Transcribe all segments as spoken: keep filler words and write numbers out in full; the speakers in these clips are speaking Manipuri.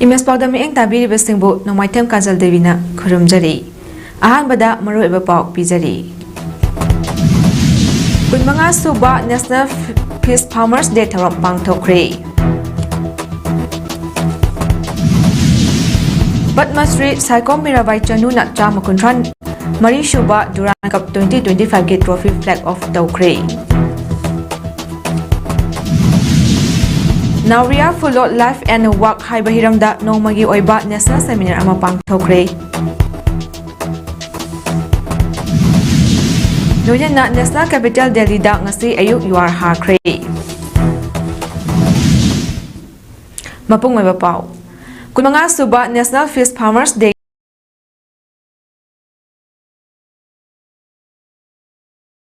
ꯃꯦꯁ ꯄꯥꯎꯗ ꯃꯤꯠꯌꯦꯡ ꯇꯥꯕꯤꯔꯤꯕꯁꯤꯡꯕꯨ ꯅꯣꯡꯃꯥꯏꯊꯦꯝ ꯀꯥꯖꯜ ꯗꯦꯕꯤꯅ ꯈꯨꯔꯨꯝꯖꯔꯤ꯫ ꯑꯍꯥꯟꯕꯗ ꯃꯔꯨꯑꯣꯏꯕ ꯄꯥꯎ ꯄꯤꯖꯔꯤ꯫ ꯀꯨꯟꯃꯉꯥ ꯁꯨꯕ National Fish Farmers Day ꯊꯧꯔꯝ ꯄꯥꯡꯊꯣꯛꯈ꯭ꯔꯦ꯫ ꯄꯗꯃ ꯁ꯭ꯔꯤ ꯁꯥꯏꯈꯣꯝ ꯃꯤꯔꯥꯕꯥꯏ ꯆꯅꯨꯅ ꯆꯥꯝꯃ ꯀꯨꯟꯊ꯭ꯔꯥ ꯃꯔꯤ ꯁꯨꯕ Durand Cup twenty twenty-five ꯒꯤ trophy flag off ꯇꯧꯈ꯭ꯔꯦ꯫ ꯅꯥꯎꯔꯤꯌꯥ ꯐꯨꯂꯣ Life and Work ꯍꯥꯏꯕ ꯍꯤꯔꯝꯗ ꯅꯣꯡꯃꯒꯤ ꯑꯣꯏꯕ national seminar ꯑꯃ ꯄꯥꯡꯊꯣꯛꯈ꯭ꯔꯦ꯫ ꯂꯣꯏꯅꯅ National Capital ꯗꯦꯜꯂꯤꯗ ꯉꯁꯤ ꯑꯌꯨꯛ ꯌꯨꯍꯥꯔ ꯍꯥꯈ꯭ꯔꯦ꯫ ꯃꯄꯨꯡ ꯑꯣꯏꯕ ꯄꯥꯎ꯫ ꯀꯨꯟꯃꯉꯥ ꯁꯨꯕ National Fish Farmers Day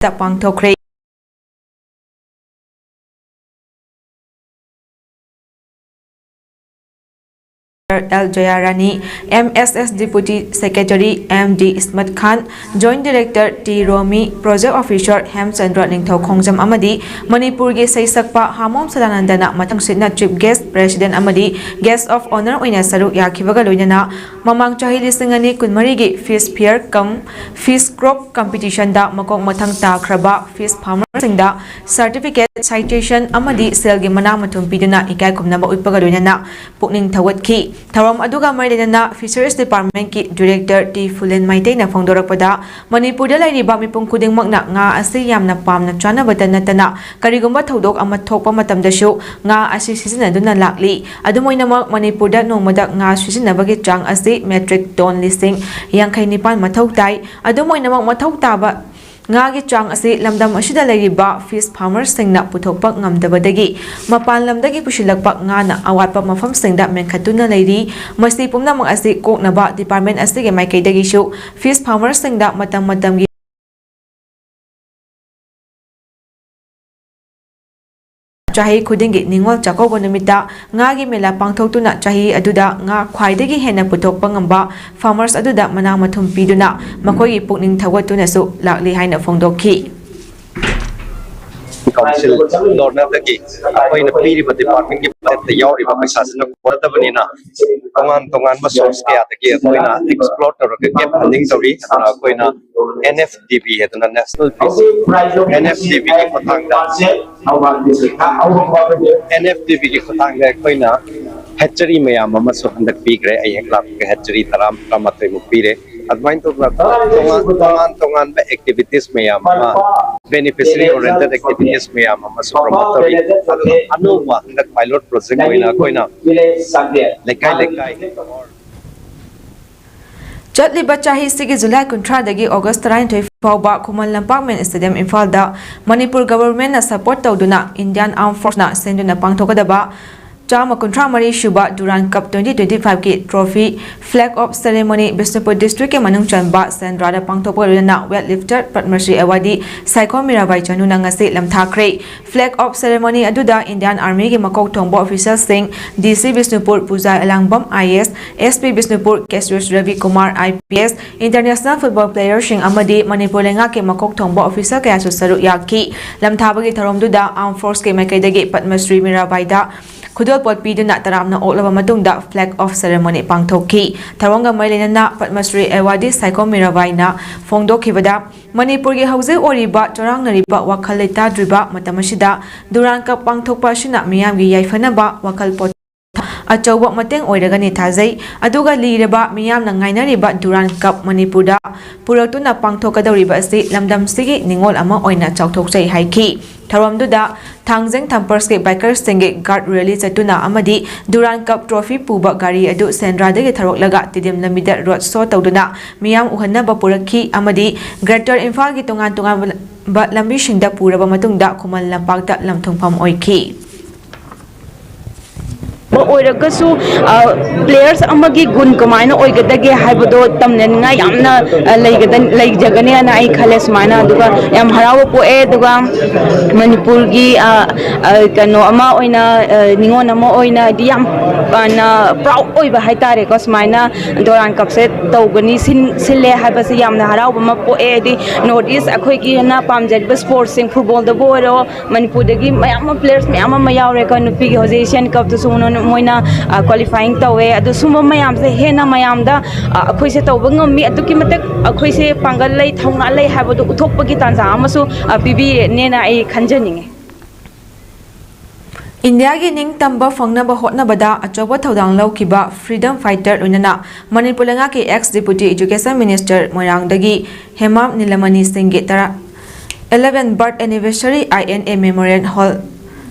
ꯇ ꯄꯥꯡꯊꯣꯛꯈ꯭ꯔꯦ꯫ L Jayarani, M S S Deputy Secretary M D Ismat Khan, Joint Director T Romi, Project Officer Hemchandra Ningthou Khongjam ꯑꯃꯗꯤ ꯃꯅꯤꯄꯨꯔꯒꯤ ꯁꯩꯁꯛꯄ ꯍꯥꯃꯣꯝ ꯁꯗꯥꯅꯟꯗꯅ ꯃꯊꯪꯁꯤꯠꯅ Chief Guest, President ꯑꯃꯗꯤ Guest of Honour ꯑꯣꯏꯅ ꯁꯔꯨꯛ ꯌꯥꯈꯤꯕꯒ ꯂꯣꯏꯅꯅ ꯃꯃꯥꯡ ꯆꯍꯤ ꯂꯤꯁꯤꯡ ꯑꯅꯤ ꯀꯨꯟꯃꯔꯤꯒꯤ Fish Fair cum Fish Crop Competition ꯗ ꯃꯀꯣꯛ ꯃꯊꯪ ꯇꯥꯈ꯭ꯔꯕ fish farmer ꯁꯤꯡꯗ certificate, citation ꯑꯃꯗꯤ ꯁꯦꯜꯒꯤ ꯃꯅꯥ ꯃꯊꯨꯝ ꯄꯤꯗꯨꯅ ꯏꯀꯥꯏ ꯈꯨꯝꯅꯕ ꯎꯠꯄꯒ ꯂꯣꯏꯅꯅ ꯄꯨꯛꯅꯤꯡ ꯊꯧꯒꯠꯈꯤ꯫ ꯊꯧꯔꯝ ꯑꯗꯨꯒ ꯃꯔꯤ ꯂꯩꯅꯅ Fisheries Department ꯀꯤ Director ꯇꯤ ꯐꯨꯂꯦꯟ ꯃꯩꯇꯩꯅ ꯐꯣꯡꯗꯣꯔꯛꯄꯗ, ꯃꯅꯤꯄꯨꯔꯗ ꯂꯩꯔꯤꯕ ꯃꯤꯄꯨꯝ ꯈꯨꯗꯤꯡꯃꯛꯅ ꯉꯥ ꯑꯁꯤ ꯌꯥꯝꯅ ꯄꯥꯝꯅ ꯆꯥꯅꯕꯇ ꯅꯠꯇꯅ ꯀꯔꯤꯒꯨꯝꯕ ꯊꯧꯗꯣꯛ ꯑꯃ ꯊꯣꯛꯄ ꯃꯇꯝꯗꯁꯨ ꯉꯥ ꯑꯁꯤ ꯁꯤꯖꯤꯟꯅꯗꯨꯅ ꯂꯥꯛꯂꯤ꯫ ꯑꯗꯨꯝ ꯑꯣꯏꯅꯃꯛ, ꯃꯅꯤꯄꯨꯔꯗ ꯅꯣꯡꯃꯗ ꯉꯥ ꯁꯤꯖꯤꯟꯅꯕꯒꯤ ꯆꯥꯡ ꯑꯁꯤ metric ton ꯂꯤꯁꯤꯡ ꯌꯥꯡꯈꯩ ꯅꯤꯄꯥꯟ ꯃꯊꯧ ꯇꯥꯏ꯫ ꯑꯗꯨꯝ ꯑꯣꯏꯅꯃꯛ, ꯃꯊꯧ ꯇꯥꯕ ꯉꯥꯒꯤ ꯆꯥꯡ ꯑꯁꯤ ꯂꯝꯗꯝ ꯑꯁꯤꯗ ꯂꯩꯔꯤꯕ fish farmer ꯁꯤꯡꯅ ꯄꯨꯊꯣꯛꯄ ꯉꯝꯗꯕꯗꯒꯤ ꯃꯄꯥꯟ ꯂꯝꯗꯒꯤ ꯄꯨꯁꯤꯜꯂꯛꯄ ꯉꯥꯅ ꯑꯋꯥꯠꯄ ꯃꯐꯝꯁꯤꯡꯗ ꯃꯦꯟꯈꯠꯇꯨꯅ ꯂꯩꯔꯤ꯫ ꯃꯁꯤ ꯄꯨꯝꯅꯃꯛ ꯑꯁꯤ ꯀꯣꯛꯅꯕ department ꯑꯁꯤꯒꯤ ꯃꯥꯏꯀꯩꯗꯒꯤꯁꯨ fish farmer ꯁꯤꯡꯗ ꯃꯇꯝ ꯃꯇꯝꯒꯤ ꯆꯍꯤ ꯈꯨꯗꯤꯡꯒꯤ ꯅꯤꯉꯣꯜ ꯆꯥꯛꯀꯧꯕ ꯅꯨꯃꯤꯠꯇ ꯉꯥꯒꯤ ꯃꯦꯂꯥ ꯄꯥꯡꯊꯣꯛꯇꯨꯅ ꯆꯍꯤ ꯑꯗꯨꯗ ꯉꯥ ꯈ꯭ꯋꯥꯏꯗꯒꯤ ꯍꯦꯟꯅ ꯄꯨꯊꯣꯛꯄ ꯉꯝꯕ farmers ꯑꯗꯨꯗ ꯃꯅꯥ ꯃꯊꯨꯝ ꯄꯤꯗꯨꯅ ꯃꯈꯣꯏꯒꯤ ꯄꯨꯛꯅꯤꯡ ꯊꯧꯒꯠꯇꯨꯅꯁꯨ ꯂꯥꯛꯂꯤ ꯍꯥꯏꯅ ꯐꯣꯡꯗꯣꯛꯈꯤ꯫ ꯀꯥꯎꯟꯁꯤꯜ ꯗꯣꯅꯔꯗꯒꯤ ꯑꯩꯈꯣꯏꯅ ꯄꯤꯔꯤꯕ ꯗꯤꯄꯥꯔꯠꯃꯦꯟꯒꯤ ꯕꯖꯦꯠꯇ ꯌꯥꯎꯔꯤꯕ ꯄꯩꯁꯥꯁꯤꯅ ꯀꯣꯟꯅꯗꯕꯅꯤꯅ ꯇꯣꯉꯥꯟ ꯇꯣꯉꯥꯟꯕ ꯁꯣꯔꯁ ꯀꯌꯥꯗꯒꯤ ꯑꯩꯈꯣꯏꯅ ꯑꯦꯛꯁꯄ꯭ꯂꯣꯔ ꯇꯧꯔꯒ ꯒꯦꯞ ꯐꯟꯗꯤꯡ ꯇꯧꯔꯤ꯫ ꯑꯗꯨꯅ ꯑꯩꯈꯣꯏꯅ NFDB ꯍꯥꯏꯗꯅ National Basic NFDBꯒꯤ ꯈꯨꯠꯊꯥꯡꯗ NFDBꯒꯤ ꯈꯨꯠꯊꯥꯡꯗ ꯑꯩꯈꯣꯏꯅ ꯍꯦꯠꯆꯔꯤ ꯃꯌꯥꯝ ꯑꯃꯁꯨ ꯍꯟꯗꯛ ꯄꯤꯈ꯭ꯔꯦ꯫ ꯑꯩ ꯍꯦꯛ ꯂꯥꯛꯄꯒ ꯍꯦꯠꯆꯔꯤ ꯇꯔꯥ ꯇꯔꯥꯃꯥꯊꯣꯏꯃꯨꯛ ꯄꯤꯔꯦ꯫ ꯑꯗꯨꯃꯥꯏꯅ ꯇꯧꯗꯅ ꯇꯣꯉꯥꯟ ꯇꯣꯉꯥꯟ ꯇꯣꯉꯥꯟꯕ ꯑꯦꯛꯇꯤꯚꯤꯇꯤꯁ ꯃꯌꯥꯝ ꯑꯃ, ꯕꯦꯅꯤꯐꯤꯁꯔꯤ ꯑꯣꯔꯤꯌꯦꯟꯇꯦꯠ ꯑꯦꯛꯇꯤꯚꯤꯇꯤꯁ ꯃꯌꯥꯝ ꯑꯃꯁꯨ ꯄ꯭ꯔꯣꯃꯣꯠ ꯇꯧꯔꯤ꯫ ꯑꯗꯨꯒ ꯑꯅꯧꯕ ꯍꯟꯗꯛ ꯄꯥꯏꯂꯣꯠ ꯄ꯭ꯔꯣꯖꯦꯛ ꯑꯣꯏꯅ ꯑꯩꯈꯣꯏꯅ ꯂꯩꯀꯥꯏ ꯂꯩꯀꯥꯏ ꯆꯠꯂꯤꯕ ꯆꯍꯤꯁꯤꯒꯤ ꯖꯨꯂꯥꯏ ꯀꯨꯟꯊ꯭ꯔꯥꯗꯒꯤ ꯑꯣꯒꯁ ꯇꯔꯥꯅꯤꯊꯣꯏ ꯐꯥꯎꯕ ꯈꯨꯃꯟ ꯂꯝꯄꯥꯛ ꯃꯦꯟ ꯁ꯭ꯇꯦꯗꯤꯌꯝ ꯏꯝꯐꯥꯜꯗ ꯃꯅꯤꯄꯨꯔ ꯒꯚꯔꯟꯃꯦꯟꯠꯅ ꯁꯄꯣꯔꯠ ꯇꯧꯗꯨꯅ ꯏꯟꯗꯤꯌꯥꯟ ꯑꯥꯔꯝ ꯐꯣꯔꯁꯅ ꯁꯤꯟꯗꯨꯅ ꯄꯥꯡꯊꯣꯛꯀꯗꯕ ꯆꯥꯝꯃ ꯀꯨꯟꯊ꯭ꯔꯥ ꯃꯔꯤ ꯁꯨꯕ ꯗꯨꯔꯥꯟ ꯀꯞ twenty twenty fiveꯀꯤ trophy flag off ceremony Bishnupur ꯗꯤꯁꯇ꯭ꯔꯤꯛꯀꯤ ꯃꯅꯨꯡ ꯆꯟꯕ ꯁꯦꯟꯗ꯭ꯔꯥꯗ ꯄꯥꯡꯊꯣꯛꯄꯒ ꯂꯣꯏꯅꯅ weight lifter ꯄꯗꯃꯁ꯭ꯔꯤ ꯑꯦꯋꯥꯔꯗꯤ ꯁꯥꯏꯈꯣꯝ ꯃꯤꯔꯥꯕꯥꯏ ꯆꯅꯨꯅ ꯉꯁꯤ ꯂꯝꯊꯥꯈ꯭ꯔꯦ꯫ Flag off ceremony ꯑꯗꯨꯗ ꯏꯟꯗꯤꯌꯥꯟ ꯑꯥꯔꯃꯤꯒꯤ ꯃꯀꯣꯛ ꯊꯣꯡꯕ ꯑꯣꯐꯤꯁꯤꯌꯦꯜꯁꯤꯡ, DC ꯕꯤꯁꯅꯨꯄꯨꯔ ꯄꯨꯖꯥ ꯑꯦꯂꯥꯡꯕꯝ IAS, SP Bishnupur ꯀꯦꯁ꯭ꯌꯨꯁ Ravi Kumar IPS, international football playerꯁꯤꯡ ꯑꯃꯗꯤ ꯃꯅꯤꯄꯨꯔ ꯂꯩꯉꯥꯛꯀꯤ ꯃꯀꯣꯛ ꯊꯣꯡꯕ ꯑꯣꯐꯤꯁꯤꯌꯦꯜ ꯀꯌꯥꯁꯨ ꯁꯔꯨꯛ ꯌꯥꯈꯤ꯫ ꯂꯝꯊꯥꯕꯒꯤ ꯊꯧꯔꯝꯗꯨꯗ ꯑꯥꯔꯝ ꯐꯣꯔꯁꯀꯤ ꯃꯥꯏꯀꯩꯗꯒꯤ ꯄꯗꯃꯁ꯭ꯔꯤ ꯃꯤꯔꯥꯕꯥꯏꯗ ꯈꯨꯗꯣꯜꯄꯣꯠ ꯄꯤꯗꯨꯅ ꯇꯔꯥꯝꯅ ꯑꯣꯛꯂꯕ ꯃꯇꯨꯡꯗ flag off ceremony ꯄꯥꯡꯊꯣꯛꯈꯤ꯫ ꯊꯧꯔꯝꯒ ꯃꯔꯤ ꯂꯩꯅꯅ ꯄꯗꯃꯁ꯭ꯔꯤ ꯑꯦꯋꯥꯔꯗꯤ ꯁꯥꯏꯈꯣꯝ ꯃꯤꯔꯥꯕꯥꯏꯅ ꯐꯣꯡꯗꯣꯛꯈꯤꯕꯗ, ꯃꯅꯤꯄꯨꯔꯒꯤ ꯍꯧꯖꯤꯛ ꯑꯣꯏꯔꯤꯕ ꯆꯔꯥꯡꯅꯔꯤꯕ ꯋꯥꯈꯜ ꯂꯩꯇꯥꯗ꯭ꯔꯤꯕ ꯃꯇꯝ ꯑꯁꯤꯗ ꯗꯨꯔꯥꯟ ꯀꯞ ꯄꯥꯡꯊꯣꯛꯄ ꯑꯁꯤꯅ ꯃꯤꯌꯥꯝꯒꯤ ꯌꯥꯏꯐꯅꯕ ꯋꯥꯈꯜ ꯄꯣꯊꯥ ꯑꯆꯧꯕ ꯃꯇꯦꯡ ꯑꯣꯏꯔꯒꯅꯤ ꯊꯥꯖꯩ꯫ ꯑꯗꯨꯒ ꯂꯤꯔꯕ ꯃꯤꯌꯥꯝꯅ ꯉꯥꯏꯅꯔꯤꯕ ꯗꯨꯔꯥꯟ ꯀꯞ ꯃꯅꯤꯄꯨꯔꯗ ꯄꯨꯔꯛꯇꯨꯅ ꯄꯥꯡꯊꯣꯛꯀꯗꯧꯔꯤꯕ ꯑꯁꯤ ꯂꯝꯗꯝꯁꯤꯒꯤ ꯅꯤꯡꯉꯣꯜ ꯑꯃ ꯑꯣꯏꯅ ꯆꯥꯎꯊꯣꯛꯆꯩ ꯍꯥꯏꯈꯤ꯫ ꯊꯧꯔꯝꯗꯨꯗ ꯊꯥꯡꯖꯤꯡ ꯊꯝꯄꯔꯁꯀꯤ ꯕꯥꯏꯀꯔꯁꯤꯡꯒꯤ ꯒꯥꯔꯗ ꯔꯦꯂꯤ ꯆꯠꯇꯨꯅ ꯑꯃꯗꯤ ꯗꯨꯔꯥꯟ ꯀꯞ ꯇ꯭ꯔꯣꯐꯤ ꯄꯨꯕ ꯒꯥꯔꯤ ꯑꯗꯨ ꯁꯦꯟꯗ꯭ꯔꯥꯗꯒꯤ ꯊꯧꯔꯛꯂꯒ ꯇꯤꯗꯤꯝ ꯂꯝꯕꯤꯗ ꯔꯣꯗ ꯁꯣ ꯇꯧꯗꯨꯅ ꯃꯤꯌꯥꯝ ꯎꯍꯟꯅꯕ ꯄꯨꯔꯛꯈꯤ ꯑꯃꯗꯤ ꯒ꯭ꯔꯦꯇꯔ ꯏꯝꯐꯥꯜꯒꯤ ꯇꯣꯉꯥꯟ ꯇꯣꯉꯥꯟꯕ ꯂꯝꯕꯤꯁꯤꯡꯗ ꯄꯨꯔꯕ ꯃꯇꯨꯡꯗ ꯈꯨꯃꯟ ꯂꯝꯄꯥꯛꯇ ꯂꯝꯊꯨꯡꯐꯝ ꯑꯣꯏꯈꯤ꯫ ꯑꯣꯏꯔꯒꯁꯨ, ꯄ꯭ꯂꯦꯌꯔꯁ ꯑꯃꯒꯤ ꯒꯨꯟ ꯀꯃꯥꯏꯅ ꯑꯣꯏꯒꯗꯒꯦ ꯍꯥꯏꯕꯗꯣ ꯇꯝꯅꯅꯤꯡꯉꯥꯏ ꯌꯥꯝꯅ, ꯑ, ꯂꯩꯒꯗ-, ꯂꯩꯖꯒꯅꯤ ꯍꯥꯏꯅ ꯑꯩ ꯈꯜꯂꯦ꯫ ꯁꯨꯃꯥꯏꯅ ꯑꯗꯨꯒ ꯌꯥꯝ ꯍꯔꯥꯎꯕ ꯄꯣꯛꯑꯦ꯫ ꯑꯗꯨꯒ ꯃꯅꯤꯄꯨꯔꯒꯤ, ꯑ, ꯑ, ꯀꯩꯅꯣ ꯑꯃ ꯑꯣꯏꯅ, ꯑ, ꯅꯤꯉꯣꯜ ꯑꯃ ꯑꯣꯏꯅ ꯍꯥꯏꯗꯤ ꯌꯥꯝ, ꯑ, ꯅ-, ꯄ꯭ꯔꯥꯎꯗ ꯑꯣꯏꯕ ꯍꯥꯏꯇꯥꯔꯦꯀꯣ꯫ ꯁꯨꯃꯥꯏꯅ ꯗꯣꯔꯥꯟ ꯀꯞꯁꯦ ꯇꯧꯒꯅꯤ, ꯁꯤꯟ-, ꯁꯤꯜꯂꯦ ꯍꯥꯏꯕꯁꯦ ꯌꯥꯝꯅ ꯍꯔꯥꯎꯕ ꯑꯃ ꯄꯣꯛꯑꯦ꯫ ꯍꯥꯏꯗꯤ ꯅꯣꯔꯠ ꯏꯁ ꯑꯩꯈꯣꯏꯒꯤꯅ ꯄꯥꯝꯖꯔꯤꯕ ꯁ꯭ꯄꯣꯔꯠꯁꯤꯡ, ꯐꯨꯠꯕꯣꯜꯗꯕꯨ ꯑꯣꯏꯔꯣ, ꯃꯅꯤꯄꯨꯔꯗꯒꯤ ꯃꯌꯥꯝ ꯑꯃ, ꯄ꯭ꯂꯦꯌꯔꯁ ꯃꯌꯥꯝ ꯑꯃ ꯌꯥꯎꯔꯦꯀꯣ꯫ ꯅꯨꯄꯤꯒꯤ ꯍꯧꯖꯤꯛ ꯑꯦꯁꯤꯌꯥꯟ ꯀꯞꯇꯁꯨ ꯃꯣꯏꯅ, ꯃꯣꯏꯅ, ꯑ, ꯀ꯭ꯋꯥꯂꯤꯐꯥꯏꯌꯤꯡ ꯇꯧꯋꯦ꯫ ꯑꯗꯨ ꯁꯨꯝꯕ ꯃꯌꯥꯝꯁꯦ ꯍꯦꯟꯅ ꯃꯌꯥꯝꯗ, ꯑ, ꯑꯩꯈꯣꯏꯁꯦ ꯇꯧꯕ ꯉꯝꯃꯤ, ꯑꯗꯨꯛꯀꯤ ꯃꯇꯤꯛ ꯑꯩꯈꯣꯏꯁꯦ ꯄꯥꯡꯒꯜ ꯂꯩ, ꯊꯧꯅꯥ ꯂꯩ ꯍꯥꯏꯕꯗꯣ ꯎꯠꯊꯣꯛꯄꯒꯤ ꯇꯥꯟꯖꯥ ꯑꯃꯁꯨ, ꯑ, ꯄꯤꯕꯤꯔꯦꯅꯦꯅ ꯑꯩ ꯈꯟꯖꯅꯤꯡꯉꯤ꯫ ꯏꯟꯗꯤꯌꯥꯒꯤ ꯅꯤꯡꯇꯝꯕ ꯐꯪꯅꯕ ꯍꯣꯠꯅꯕꯗ ꯑꯆꯧꯕ ꯊꯧꯗꯥꯡ ꯂꯧꯈꯤꯕ ꯐ꯭ꯔꯤꯗꯝ ꯐꯥꯏꯇꯔ, ꯂꯣꯏꯅꯅ ꯃꯅꯤꯄꯨꯔ ꯂꯩꯉꯥꯛꯀꯤ ex Deputy Education Minister, ꯃꯣꯏꯔꯥꯡꯗꯒꯤ Hemam ꯅꯤꯂꯃꯅꯤ ꯁꯤꯡꯒꯤ ꯇꯔꯥ, eleven birth anniversary, I N A Memorial Hall,